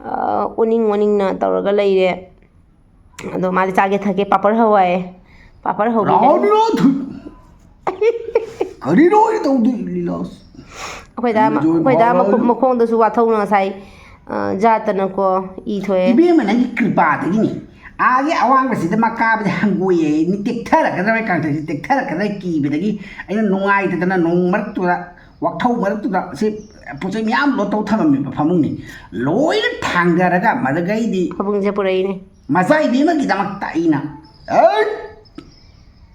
ꯑ, ꯑꯣꯅꯤꯡ ꯑꯣꯅꯤꯡꯅ ꯇꯧꯔꯒ ꯂꯩꯔꯦ꯫ ꯑꯗꯣ ꯃꯥꯗꯤ ꯆꯥꯒꯦ ꯊꯛꯀꯦ ꯄꯥꯄꯔ ꯍꯧꯋꯦ꯫ ꯄꯥꯄꯔ ꯍꯧꯕꯤꯔꯦ꯫ ꯔꯥꯍꯨꯜ ꯔꯣ ꯊꯨ-, ꯀꯔꯤꯅꯣ ꯑꯩꯅ ꯇꯧꯗꯣꯏ ꯂꯤꯂꯥꯁꯦ? ꯑꯩꯈꯣꯏ ꯗꯥ, ꯑꯩꯈꯣꯏ ꯗꯥ ꯃꯈꯣ-, ꯃꯈꯣꯡꯗꯁꯨ ꯋꯥꯊꯧꯅ ꯉꯁꯥꯏ, ꯑ, ꯌꯥꯠꯇꯅꯀꯣ ꯏ ꯊꯣꯛꯑꯦ꯫ ꯏꯕꯦꯝꯃ, ꯅꯪꯒꯤ ꯀ꯭ꯔꯤꯄꯥꯗꯒꯤꯅꯤ꯫ ꯑꯥꯒꯤ ꯑꯋꯥꯡꯕꯁꯤꯗ ꯃꯥ ꯀꯥꯕꯗꯤ ꯍꯪꯒꯣꯏꯌꯦ꯫ ꯅꯤ ꯇꯦꯛꯊꯔꯛꯀꯗ꯭ꯔꯥ, ꯀꯥꯡꯊꯛꯁꯤ ꯇꯦꯛꯊꯔꯛꯀꯗ꯭ꯔꯥ ꯀꯤꯕꯗꯒꯤ ꯑꯩꯅ ꯅꯨꯡꯉꯥꯏꯇꯗꯅ ꯅꯣꯡ ꯃꯔꯛꯇꯨꯗ, ꯋꯥꯛꯊꯧ ꯃꯔꯛꯇꯨꯗ ꯁꯤ ꯄꯣꯠ ꯆꯩ ꯃꯌꯥꯝ ꯂꯣꯠ ꯇꯧ ꯊꯝꯃꯝꯃꯤꯕ ꯐꯃꯨꯡꯅꯤ꯫ ꯂꯣꯏꯅ ꯊꯥꯡꯊꯔꯒ ꯃꯗꯨꯗꯩꯗꯤ ꯐꯃꯨꯡꯁꯦ ꯄꯨꯔꯛꯏꯅꯦ꯫ ꯃꯆꯥ ꯏꯕꯦꯝꯃꯒꯤꯗꯃꯛꯇ ꯑꯩꯅ, ꯑꯩ,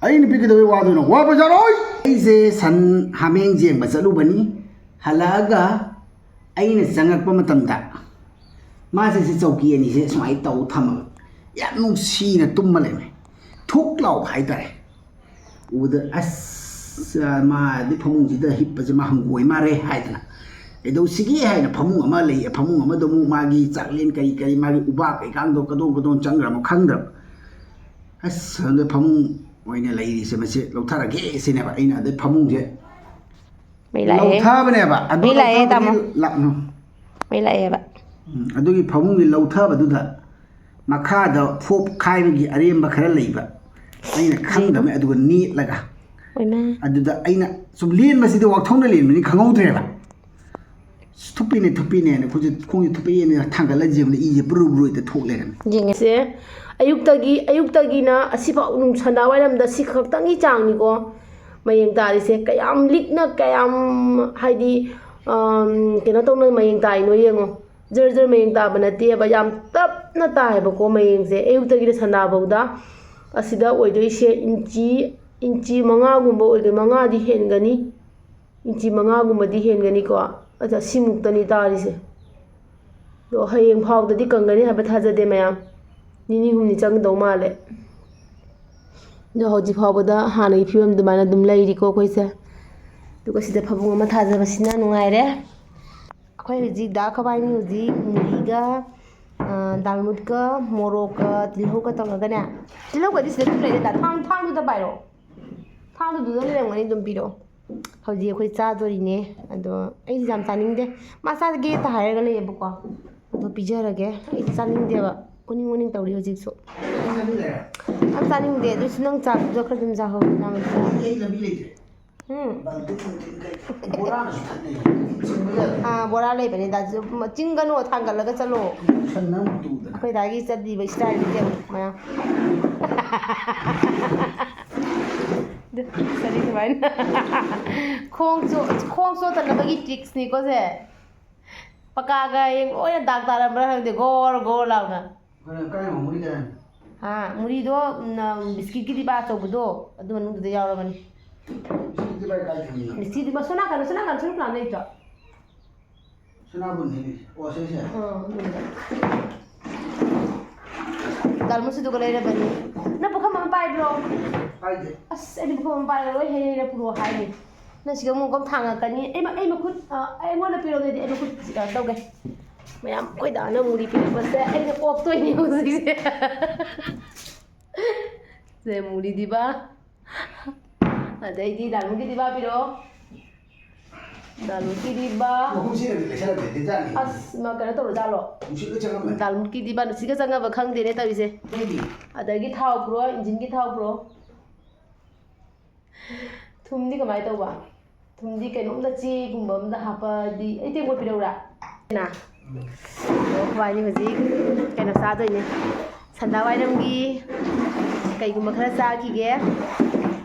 ꯑꯩ ꯅꯨꯄꯤ ꯀꯩꯗꯧꯕꯩ ꯋꯥꯗꯣꯏꯅꯣ? ꯋꯥꯕ ꯌꯥꯔꯣꯏ! ꯑꯩꯁꯦ ꯁꯟ ꯍꯥꯃꯦꯡ ꯌꯦꯡꯕ ꯆꯠꯂꯨꯕꯅꯤ꯫ ꯍꯜꯂꯛꯑꯒ ꯑꯩꯅ ꯆꯪꯉꯛꯄ ꯃꯇꯝꯗ ꯃꯥꯁꯦ ꯁꯤ ꯆꯧꯀꯤ ꯑꯅꯤꯁꯦ ꯁꯨꯃꯥꯏꯅ ꯇꯧ ꯊꯝꯃꯒ ꯌꯥꯝ ꯅꯨꯡꯁꯤꯅ ꯇꯨꯝꯃ ꯂꯩꯔꯝꯃꯦ꯫ ꯊꯨꯛ ꯂꯥꯎꯕ ꯍꯥꯏꯇꯥꯔꯦ꯫ ꯎꯕꯗ, "ꯑꯁ, ꯃꯥꯗꯤ ꯐꯃꯨꯡꯁꯤꯗ ꯍꯤꯞꯄꯁꯦ ꯃꯥ ꯍꯪꯒꯣꯏ ꯃꯥꯜꯂꯦ" ꯍꯥꯏꯗꯅ, ꯀꯩꯗꯧꯁꯤꯒꯦ ꯍꯥꯏꯅ ꯐꯃꯨꯡ ꯑꯃ ꯂꯩꯌꯦ, ꯐꯃꯨꯡ ꯑꯃꯗ ꯑꯃꯨꯛ ꯃꯥꯒꯤ ꯆꯥꯛꯂꯦꯟ ꯀꯔꯤ ꯀꯔꯤ, ꯃꯥꯒꯤ ꯎꯕꯥꯛ ꯀꯩꯀꯥꯗꯣ ꯀꯗꯣꯝ ꯀꯗꯣꯝ ꯆꯪꯈ꯭ꯔꯕꯅꯣ ꯈꯪꯗ꯭ꯔꯕ꯫ ꯑꯁ, ꯑꯗꯨꯗ ꯐꯃꯨꯡ ꯑꯣꯏꯅ ꯂꯩꯔꯤꯁꯦ ꯃꯁꯤ ꯂꯧꯊꯔꯒꯦ ꯁꯤꯅꯦꯕ ꯑꯩꯅ꯫ ꯑꯗꯩ ꯐꯃꯨꯡꯁꯦ ꯃꯩ ꯂꯥꯛꯑꯦ꯫ ꯂꯧꯊꯕꯅꯦꯕ꯫ ꯑꯗꯨ ꯃꯩ ꯂꯥꯛꯑꯦ, ꯂꯧꯊꯕꯗꯤ ꯇꯥꯃꯣ꯫ ꯂꯥꯛ-, ꯎꯝ꯫ ꯃꯩ ꯂꯥꯛꯑꯦꯕ꯫ ꯎꯝ, ꯑꯗꯨꯒꯤ ꯐꯃꯨꯡꯒꯤ ꯂꯧꯊꯕꯗꯨꯗ ꯃꯈꯥꯗ ꯐꯣꯞ ꯈꯥꯏꯕꯒꯤ ꯑꯔꯦꯝꯕ ꯈꯔ ꯂꯩꯕ꯫ ꯑꯩꯅ ꯈꯪꯗꯕꯅꯤ, ꯑꯗꯨꯒ ꯅꯦꯠꯂꯒ꯫ ꯑꯣꯏꯃꯥ꯫ ꯑꯗꯨꯗ ꯑꯩꯅ ꯁꯨꯝ ꯂꯦꯟꯕꯁꯤꯗꯤ ꯋꯥꯛꯊꯧꯅ ꯂꯦꯟꯕꯅꯤ ꯈꯪꯍꯧꯗ꯭ꯔꯦꯕ꯫ ꯊꯨꯞꯄꯤꯅꯦ, ꯊꯨꯞꯄꯤꯅꯦꯅ ꯈꯨꯠꯁꯦ, ꯈꯣꯡꯁꯦ ꯊꯨꯞꯄꯦꯅ ꯊꯥꯡꯒꯠꯂ ꯌꯦꯡꯕꯗ ꯏꯁꯦ ꯕ꯭ꯔꯨ ꯕ꯭ꯔꯨ ꯍꯦꯛꯇ ꯊꯣꯛ ꯂꯩꯔꯝꯃꯦ꯫ ꯌꯦꯡꯉꯁꯦ꯫ ꯑꯌꯨꯛꯇꯒꯤ, ꯑꯌꯨꯛꯇꯒꯤꯅ ꯑꯁꯤꯐꯥꯎ ꯅꯨꯡ-, ꯁꯟꯗꯥꯋꯥꯏꯔꯝꯗ ꯁꯤ ꯈꯛꯇꯪꯒꯤ ꯆꯥꯡꯅꯤꯀꯣ ꯃꯌꯦꯡ ꯇꯥꯔꯤꯁꯦ꯫ ꯀꯌꯥꯝ ꯂꯤꯛꯅ, ꯀꯌꯥꯝ, ꯍꯥꯏꯗꯤ, ꯑꯝ, ꯀꯩꯅꯣ ꯇꯧꯅ ꯃꯌꯦꯡ ꯇꯥꯔꯤꯅꯣ ꯌꯦꯡꯉꯣ꯫ ꯖꯔ ꯖꯔ ꯃꯌꯦꯡ ꯇꯥꯕ ꯅꯠꯇꯦꯕ, ꯌꯥꯝ ꯇꯞꯅ ꯇꯥꯏꯌꯦꯕꯀꯣ ꯃꯌꯦꯡꯁꯦ꯫ ꯑꯌꯨꯛꯇꯒꯤꯅ ꯁꯟꯗꯥꯐꯧꯗ ꯑꯁꯤꯗ ꯑꯣꯏꯗꯣꯏꯁꯦ ꯏꯟꯆꯤ, ꯏꯟꯆꯤ ꯃꯉꯥꯒꯨꯝꯕ ꯑꯣꯏꯒꯅꯤ, ꯃꯉꯥꯗꯤ ꯍꯦꯟꯒꯅꯤ꯫ ꯏꯟꯆꯤ ꯃꯉꯥꯒꯨꯝꯕꯗꯤ ꯍꯦꯟꯒꯅꯤꯀꯣ꯫ ꯑꯗ ꯁꯤꯃꯨꯛꯇꯅꯤ ꯇꯥꯔꯤꯁꯦ꯫ ꯑꯗꯣ ꯍꯌꯦꯡ ꯐꯥꯎꯗꯗꯤ ꯀꯪꯒꯅꯤ ꯍꯥꯏꯕ ꯊꯥꯖꯗꯦ ꯃꯌꯥꯝ꯫ ꯅꯤꯅꯤ ꯍꯨꯝꯅꯤ ꯆꯪꯒꯗꯧ ꯃꯥꯜꯂꯦ꯫ ꯑꯗꯣ ꯍꯧꯖꯤꯛ ꯐꯥꯎꯕꯗ ꯍꯥꯟꯅꯒꯤ ꯐꯤꯕꯝ ꯑꯗꯨꯃꯥꯏꯅ ꯑꯗꯨꯝ ꯂꯩꯔꯤꯀꯣ ꯑꯩꯈꯣꯏꯁꯦ꯫ ꯑꯗꯨꯒ ꯁꯤꯗ ꯐꯃꯨꯡ ꯑꯃ ꯊꯥꯖꯕꯁꯤꯅ ꯅꯨꯡꯉꯥꯏꯔꯦ꯫ ꯑꯩꯈꯣꯏ ꯍꯧꯖꯤꯛ ꯗꯥ ꯈꯕꯥꯏꯅꯤ ꯍꯧꯖꯤꯛ ꯃꯨꯔꯤꯒ, ꯑ, ꯗꯥꯜꯃꯨꯠꯀ, ꯃꯣꯔꯣꯛꯀ, ꯇꯤꯜꯍꯧꯒ ꯇꯧꯔꯒꯅꯦ꯫ ꯇꯤꯜꯍꯧꯒꯗꯤ ꯁꯤꯗ ꯑꯗꯨꯝ ꯂꯩꯔꯦ꯫ ꯊꯥꯡ-, ꯊꯥꯡꯗꯨꯗ ꯄꯥꯏꯔꯣ꯫ ꯊꯥꯡꯗꯨꯗ ꯂꯩꯔꯝꯒꯅꯤ, ꯑꯗꯨꯝ ꯄꯤꯔꯛꯑꯣ꯫ ꯍꯧꯖꯤꯛ ꯑꯩꯈꯣꯏ ꯆꯥꯗꯣꯔꯤꯅꯦ꯫ ꯑꯗꯣ ꯑꯩꯗꯤ ꯌꯥꯝ ꯆꯥꯅꯤꯡꯗꯦ꯫ ꯃꯥ ꯆꯥꯒꯦꯇ ꯍꯥꯏꯔꯒ ꯂꯩꯌꯦꯕꯀꯣ꯫ ꯑꯗꯣ ꯄꯤꯖꯔꯒꯦ꯫ ꯑꯩꯗꯤ ꯆꯥꯅꯤꯡꯗꯦꯕ꯫ ꯑꯣꯅꯤꯡ ꯑꯣꯅꯤꯡ ꯇꯧꯔꯤ ꯍꯧꯖꯤꯛꯁꯨ꯫ ꯌꯥꯝ ꯆꯥꯅꯤꯡꯗꯦ꯫ ꯑꯗꯨꯁꯨ ꯅꯪ ꯆꯥꯕꯗꯨꯗ ꯈꯔ ꯑꯗꯨꯝ ꯆꯥꯍꯧ꯫ ꯎꯝ꯫ ꯑꯥ, ꯕꯣꯔꯥ ꯂꯩꯕꯅꯦ, ꯗꯥ ꯖꯣ-, ꯆꯤꯡꯒꯅꯨ, ꯊꯥꯡꯒꯠꯂꯒ ꯆꯠꯂꯣ꯫ ꯑꯩꯈꯣꯏ ꯗꯥꯒꯤ ꯆꯠꯂꯤꯕ ꯏꯁꯇꯥꯏꯜꯁꯦ ꯌꯦꯡꯉꯨ, ꯃꯌꯥꯝ꯫ ꯑꯗꯨ, ꯀꯔꯤ ꯁꯨꯃꯥꯏꯅ? ꯈꯣꯡ ꯆꯣ-, ꯈꯣꯡ ꯆꯣꯠꯇꯅꯕꯒꯤ ꯇ꯭ꯔꯤꯛꯁꯅꯤꯀꯣ ꯁꯦ꯫ ꯄꯀꯥꯒ ꯌꯦꯡ ꯂꯣꯏꯅ ꯗꯥꯛ ꯇꯥꯔꯝꯕ꯭ꯔꯥ ꯈꯪꯗꯦ, ꯒꯣꯔ ꯒꯣꯔ ꯂꯥꯎꯅ꯫ ꯍꯣꯔꯦꯟ ꯀꯥꯏ ꯌꯧ ꯃꯨꯔꯤ ꯀꯗꯥꯏꯅꯣ? ꯍꯥ, ꯃꯨꯔꯤꯗꯣ, ꯎꯝ, ꯕꯤꯁꯀꯤꯠꯀꯤ ꯗꯤꯕꯥ ꯑꯆꯧꯕꯗꯣ, ꯑꯗꯨ ꯃꯅꯨꯡꯗꯨꯗ ꯌꯥꯎꯔꯕꯅꯤ꯫ ꯕꯤꯁꯀꯤꯠꯀꯤ ꯗꯤꯕꯥ ꯀꯥꯏ ꯊꯝꯃꯤꯅꯣ? ꯕꯤꯁꯀꯤꯠ ꯗꯤꯕꯥ ꯁꯣꯝ ꯅꯥꯀꯟꯗ, ꯁꯣꯝ ꯅꯥꯀꯟꯗ ꯁꯨꯔꯨꯞ ꯂꯥꯝ ꯂꯩꯇ꯭ꯔꯣ? ꯁꯅꯥꯕꯨꯟꯅꯤꯅꯦ꯫ ꯑꯣ, ꯁꯦ, ꯁꯦ꯫ ꯑꯥ, ꯑꯗꯨꯗ꯫ ꯗꯥꯜꯃꯨꯠꯁꯨꯗꯨꯒ ꯂꯩꯔꯕꯅꯤ꯫ ꯅꯪ ꯄꯨꯈꯝ ꯑꯃ ꯄꯥꯏꯕ꯭ꯔꯣ? ꯄꯥꯏꯗꯦ꯫ ꯑꯁ, ꯑꯩꯗꯤ ꯄꯨꯈꯝ ꯑꯃ ꯄꯥꯏꯔꯒ ꯂꯣꯏ ꯍꯩ ꯍꯩꯔ ꯄꯨꯔꯛꯑꯣ ꯍꯥꯏꯅꯤ꯫ ꯅꯪ ꯁꯤꯗ ꯑꯃꯨꯛ ꯀꯝ ꯊꯥꯡꯉꯛꯀꯅꯤ? ꯑꯩ ꯃ-, ꯑꯩ ꯃꯈꯨꯠ, ꯑ, ꯑꯩꯉꯣꯟꯗ ꯄꯤꯔꯛꯑꯣ, ꯑꯗꯨꯗꯤ ꯑꯩ ꯃꯈꯨꯠ ꯀꯩꯅꯣ ꯇꯧꯒꯦ꯫ ꯃꯌꯥꯝ ꯑꯩꯈꯣꯏ ꯗꯥꯅ ꯃꯨꯔꯤ ꯄꯤꯔꯛꯄꯁꯦ ꯑꯩꯅ ꯑꯣꯛꯇꯣꯏꯅꯦ ꯍꯧꯖꯤꯛꯁꯦ꯫ ꯁꯦ, ꯃꯨꯔꯤ ꯗꯤꯕꯥ꯫ ꯑꯗꯩꯗꯤ ꯗꯥꯜꯃꯨꯠꯀꯤ ꯗꯤꯕꯥ ꯄꯤꯔꯛꯑꯣ꯫ ꯗꯥꯜꯃꯨꯠꯀꯤ ꯗꯤꯕꯥ꯫ ꯃꯈꯨꯝꯁꯤꯅꯗꯤ ꯂꯩꯁꯜꯂꯛꯇꯦ, ꯇꯤꯟꯖꯥꯠꯅꯤ꯫ ꯑꯁ, ꯃꯥ ꯀꯩꯅꯣ ꯇꯧꯔꯖꯥꯠꯂꯣ? ꯅꯨꯡꯁꯤꯠ ꯂꯣꯏ ꯆꯪꯉꯝꯃꯅꯤ꯫ ꯗꯥꯜꯃꯨꯠꯀꯤ ꯗꯤꯕꯥ ꯅꯨꯡꯁꯤꯠꯀ ꯆꯪꯉꯕ ꯈꯪꯗꯦꯅꯦ ꯇꯧꯔꯤꯁꯦ꯫ ꯈꯪꯗꯦ꯫ ꯑꯗꯒꯤ ꯊꯥꯎ ꯄꯨꯔꯛꯑꯣ, ꯏꯟꯖꯤꯟꯒꯤ ꯊꯥꯎ ꯄꯨꯔꯛꯑꯣ꯫ ꯊꯨꯝꯗꯤ ꯀꯃꯥꯏꯅ ꯇꯧꯕ? ꯊꯨꯝꯗꯤ ꯀꯩꯅꯣꯝꯗ, ꯆꯦꯒꯨꯝꯕ ꯑꯝꯗ ꯍꯥꯞꯄꯗꯤ, ꯑꯩ ꯇꯦꯡꯀꯣꯠ ꯄꯤꯔꯛꯎꯔꯥ? ꯅ? ꯑꯗꯣ ꯑꯩꯈꯣꯏꯕꯥꯅꯤ ꯍꯧꯖꯤꯛ ꯀꯩꯅꯣ ꯆꯥꯗꯣꯏꯅꯦ, ꯁꯟꯗꯥ ꯋꯥꯏꯔꯝꯒꯤ ꯀꯩꯒꯨꯝꯕ ꯈꯔ ꯆꯥꯈꯤꯒꯦ꯫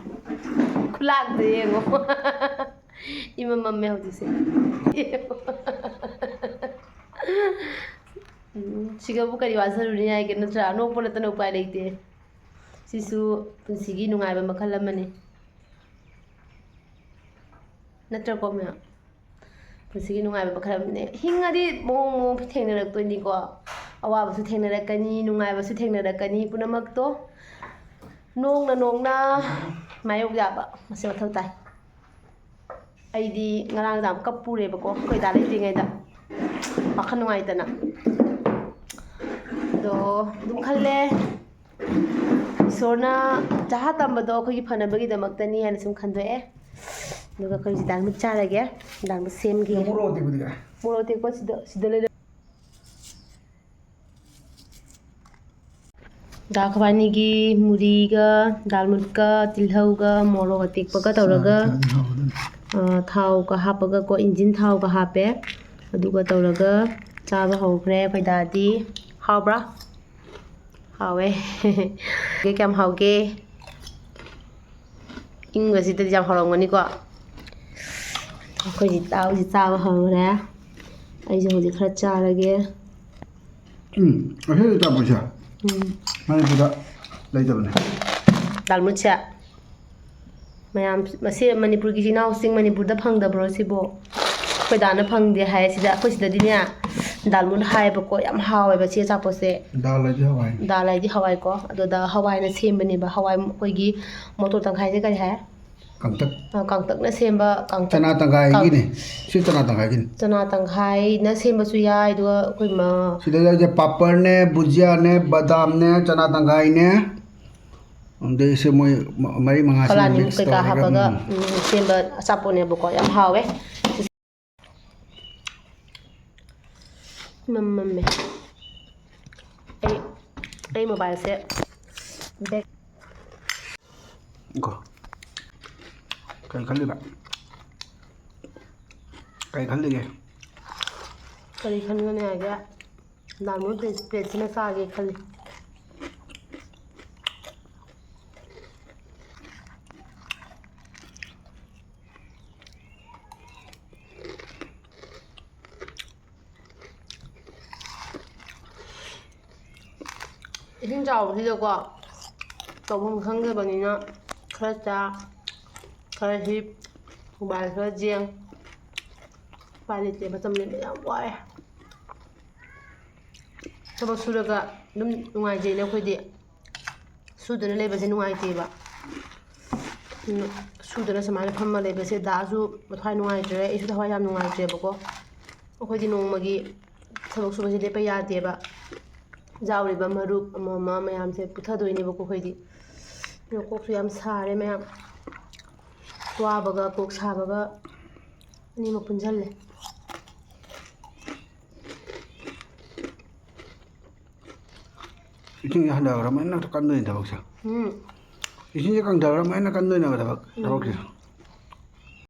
ꯈꯨꯂꯥꯛꯇꯣ ꯌꯦꯡꯉꯣ꯫ ꯏꯃꯝ ꯃꯝꯃꯦ ꯍꯧꯖꯤꯛꯁꯦ꯫ ꯎꯝ, ꯁꯤꯒꯕꯨ ꯀꯔꯤ ꯋꯥꯖꯔꯨꯅꯤ ꯍꯥꯏꯒꯦ, ꯅꯠꯇ꯭ꯔꯥ? ꯅꯣꯛꯄ ꯅꯠꯇꯅ ꯎꯄꯥꯏ ꯂꯩꯇꯦ꯫ ꯁꯤꯁꯨ ꯄꯨꯟꯁꯤꯒꯤ ꯅꯨꯡꯉꯥꯏꯕ ꯃꯈꯜ ꯑꯃꯅꯤ꯫ ꯅꯠꯇ꯭ꯔꯀꯣ ꯃꯌꯥꯝ? ꯄꯨꯟꯁꯤꯒꯤ ꯅꯨꯡꯉꯥꯏꯕ ꯃꯈꯜ ꯑꯃꯅꯦ꯫ ꯍꯤꯡꯉꯗꯤ ꯃꯑꯣꯡ ꯃꯑꯣꯡ ꯊꯦꯡꯅꯔꯛꯇꯣꯏꯅꯤꯀꯣ꯫ ꯑꯋꯥꯕꯁꯨ ꯊꯦꯡꯅꯔꯛꯀꯅꯤ, ꯅꯨꯡꯉꯥꯏꯕꯁꯨ ꯊꯦꯡꯅꯔꯛꯀꯅꯤ, ꯄꯨꯝꯅꯃꯛꯇꯣ꯫ ꯅꯣꯡꯅ ꯅꯣꯡꯅ ꯃꯥꯌꯣꯛ ꯌꯥꯕ ꯃꯁꯤ ꯃꯊꯧ ꯇꯥꯏ꯫ ꯑꯩꯗꯤ ꯉꯔꯥꯡ ꯌꯥꯝ ꯀꯞꯄꯨꯔꯦꯕꯀꯣ, ꯑꯩꯈꯣꯏ ꯗꯥ ꯂꯩꯇ꯭ꯔꯤꯉꯩꯗ, ꯋꯥꯈꯜ ꯅꯨꯡꯉꯥꯏꯇꯅ꯫ ꯑꯗꯣ ꯑꯗꯨꯝ ꯈꯜꯂꯦ, ꯏꯁꯣꯔꯅ ꯖꯍꯥꯖ ꯇꯝꯕꯗꯣ ꯑꯩꯈꯣꯏꯒꯤ ꯐꯅꯕꯒꯤꯗꯃꯛꯇꯅꯤ ꯍꯥꯏꯅ ꯁꯨꯝ ꯈꯟꯗꯣꯛꯑꯦ꯫ ꯑꯗꯨꯒ ꯑꯩꯈꯣꯏ ꯍꯧꯖꯤꯛ ꯗꯥꯜꯃꯨꯠ ꯆꯥꯔꯒꯦ꯫ ꯗꯥꯜꯃꯨꯠ ꯁꯦꯝꯒꯦ꯫ ꯃꯣꯔꯣꯛ ꯑꯇꯦꯛꯄꯗꯤ ꯀꯥꯏ? ꯃꯣꯔꯣꯛ ꯑꯇꯦꯛꯄ ꯁꯤꯗ, ꯁꯤꯗ ꯂꯩꯔꯦ꯫ ꯗꯥ ꯈ꯭ꯋꯥꯏꯅꯤꯒꯤ ꯃꯨꯔꯤꯒ, ꯗꯥꯜꯃꯨꯠꯀ, ꯇꯤꯜꯍꯧꯒ, ꯃꯣꯔꯣꯛ ꯑꯇꯦꯛꯄꯒ ꯇꯧꯔꯒ, ꯆꯥꯔꯗꯤ ꯍꯥꯎꯕꯗꯨꯅꯤ꯫ ꯑ, ꯊꯥꯎꯒ ꯍꯥꯞꯄꯒꯀꯣ, ꯏꯟꯖꯤꯟ ꯊꯥꯎꯒ ꯍꯥꯞꯄꯦ꯫ ꯑꯗꯨꯒ ꯇꯧꯔꯒ ꯆꯥꯕ ꯍꯧꯈ꯭ꯔꯦ ꯑꯩꯈꯣꯏ ꯗꯥꯗꯤ꯫ ꯍꯥꯎꯕ꯭ꯔꯥ? ꯍꯥꯎꯋꯦ꯫ ꯀꯌꯥꯝ ꯍꯥꯎꯒꯦ? ꯏꯪꯕꯁꯤꯗꯗꯤ ꯌꯥꯝ ꯍꯥꯎꯔꯝꯒꯅꯤꯀꯣ꯫ ꯑꯩꯈꯣꯏ ꯏꯇꯥꯎꯁꯤ ꯆꯥꯕ ꯍꯧꯔꯦ꯫ ꯑꯩꯁꯨ ꯍꯧꯖꯤꯛ ꯈꯔ ꯆꯥꯔꯒꯦ꯫ ꯎꯝ, ꯑꯁꯤ ꯑꯆꯥꯄꯣꯠꯁꯦ ꯎꯝ꯫ ꯃꯅꯤꯄꯨꯔꯗ ꯂꯩꯇꯕꯅꯦ꯫ ꯗꯥꯜꯃꯨꯠꯁꯦ꯫ ꯃꯌꯥꯝ, ꯃꯁꯤ ꯃꯅꯤꯄꯨꯔꯒꯤ ꯏꯆꯤꯟ ꯏꯅꯥꯎꯁꯤꯡ, ꯃꯅꯤꯄꯨꯔꯗ ꯐꯪꯗꯕ꯭ꯔꯣ ꯁꯤꯕꯣ? ꯑꯩꯈꯣꯏ ꯗꯥꯅ ꯐꯪꯗꯦ ꯍꯥꯏ꯫ ꯁꯤꯗ, ꯑꯩꯈꯣꯏ ꯁꯤꯗꯗꯤꯅꯦ, ꯗꯥꯜꯃꯨꯠ ꯍꯥꯏꯌꯦꯕꯀꯣ, ꯌꯥꯝ ꯍꯥꯎꯋꯦꯕ ꯁꯤ ꯑꯆꯥꯄꯣꯠꯁꯦ꯫ ꯗꯥꯜ ꯍꯥꯏꯗꯤ ꯍꯋꯥꯏ꯫ ꯗꯥꯜ ꯍꯥꯏꯗꯤ ꯍꯋꯥꯏꯀꯣ꯫ ꯑꯗꯣ ꯗꯥ ꯍꯋꯥꯏꯅ ꯁꯦꯝꯕꯅꯦꯕ꯫ ꯍꯋꯥꯏ ꯑꯩꯈꯣꯏꯒꯤ ꯃꯣꯇꯣꯔ ꯇꯪꯈꯥꯏꯁꯦ ꯀꯔꯤ ꯍꯥꯏ? ꯀꯪꯇꯛ꯫ ꯑ, ꯀꯪꯇꯛꯅ ꯁꯦꯝꯕ, ꯀꯪꯇꯛ-, ꯆꯅꯥ ꯇꯪꯈꯥꯏꯒꯤꯅꯦ꯫ ꯀꯪ-, ꯁꯤ ꯆꯅꯥ ꯇꯪꯈꯥꯏꯒꯤꯅꯦ꯫ ꯆꯅꯥ ꯇꯪꯈꯥꯏꯅ ꯁꯦꯝꯕꯁꯨ ꯌꯥꯏ, ꯑꯗꯨꯒ ꯑꯩꯈꯣꯏ ꯃ-, ꯁꯤꯗ ꯌꯥꯎꯔꯤꯁꯦ ꯄꯥꯄꯔꯅꯦ, ꯕꯨꯖꯤꯌꯥꯅꯦ, ꯕꯗꯥꯝꯅꯦ, ꯆꯅꯥ ꯇꯪꯈꯥꯏꯅꯦ, ꯑꯗꯩ ꯁꯤ ꯃꯣꯏ ꯃ-, ꯃꯔꯤ ꯃꯉꯥ ꯁꯤꯅ ꯀꯂꯥꯅꯤꯃꯨꯛ mix ꯀꯩꯀꯥ ꯇꯧꯔꯒ, ꯍꯥꯞꯄꯒ, ꯎꯝ꯫ ꯎꯝ, ꯁꯦꯝꯕ ꯑꯆꯥꯄꯣꯠꯅꯦꯕꯀꯣ꯫ ꯌꯥꯝ ꯍꯥꯎꯋꯦ꯫ ꯃꯝ ꯃꯝꯃꯦ꯫ ꯑꯩ, ꯑꯩ mobileꯁꯦ back ꯀꯣ꯫ ꯀꯔꯤ ꯈꯜꯂꯤꯕ? ꯀꯔꯤ ꯈꯜꯂꯤꯒꯦ? ꯀꯔꯤ ꯈꯟꯒꯅꯤ ꯍꯥꯏꯒꯦ? ꯗꯥꯜꯃꯨꯠ plate, plateꯁꯤꯃ ꯆꯥꯒꯦ ꯈꯜꯂꯤ꯫ ꯏꯁꯤꯡ ꯆꯥꯎꯕꯁꯤꯗꯀꯣ ꯇꯧꯐꯝ ꯈꯪꯗꯕꯅꯤꯅ ꯈꯔ ꯆꯥ, ꯈꯔ ꯍꯤꯞ, mobile ꯈꯔ ꯌꯦꯡ꯫ ꯎꯄꯥꯏ ꯂꯩꯇꯦ, ꯃꯇꯝ ꯂꯦꯟꯕ ꯌꯥꯝ ꯋꯥꯏ꯫ ꯊꯕꯛ ꯁꯨꯔꯒ ꯑꯗꯨꯝ ꯅꯨꯡꯉꯥꯏꯖꯩꯅꯦ ꯑꯩꯈꯣꯏꯗꯤ꯫ ꯁꯨꯗꯅ ꯂꯩꯕꯁꯦ ꯅꯨꯡꯉꯥꯏꯇꯦꯕ꯫ ꯎꯝ, ꯁꯨꯗꯅ ꯁꯨꯃꯥꯏꯅ ꯐꯝꯃ ꯂꯩꯕꯁꯦ ꯗꯥꯁꯨ ꯃꯊ꯭ꯋꯥꯏ ꯅꯨꯡꯉꯥꯏꯇ꯭ꯔꯦ, ꯑꯩꯁꯨ ꯊꯋꯥꯏ ꯌꯥꯝ ꯅꯨꯡꯉꯥꯏꯇ꯭ꯔꯦꯕꯀꯣ꯫ ꯑꯩꯈꯣꯏꯗꯤ ꯅꯣꯡꯃꯒꯤ ꯊꯕꯛ ꯁꯨꯕꯁꯦ ꯂꯦꯞꯄ ꯌꯥꯗꯦꯕ꯫ ꯌꯥꯎꯔꯤꯕ ꯃꯔꯨꯞ ꯑꯃ ꯑꯃ ꯃꯌꯥꯝꯁꯦ ꯄꯨꯊꯗꯣꯏꯅꯦꯕꯀꯣ ꯑꯩꯈꯣꯏꯗꯤ꯫ ꯑꯗꯣ ꯀꯣꯛꯁꯨ ꯌꯥꯝ ꯁꯥꯔꯦ ꯃꯌꯥꯝ꯫ ꯋꯥꯕꯒ ꯀꯣꯛ ꯁꯥꯕꯒ ꯑꯅꯤꯃꯛ ꯄꯨꯟꯁꯤꯜꯂꯦ꯫ ꯏꯁꯤꯡꯁꯦ ꯍꯟꯊꯈ꯭ꯔꯕꯅꯤꯅ ꯀꯟꯗꯣꯏꯅꯤ ꯊꯕꯛꯁꯦ꯫ ꯎꯝ꯫ ꯏꯁꯤꯡꯁꯦ ꯀꯪꯊꯈ꯭ꯔꯕꯅꯤꯅ ꯀꯟꯗꯣꯏꯅꯦꯕ ꯊꯕꯛ ꯊꯕꯛꯁꯦ꯫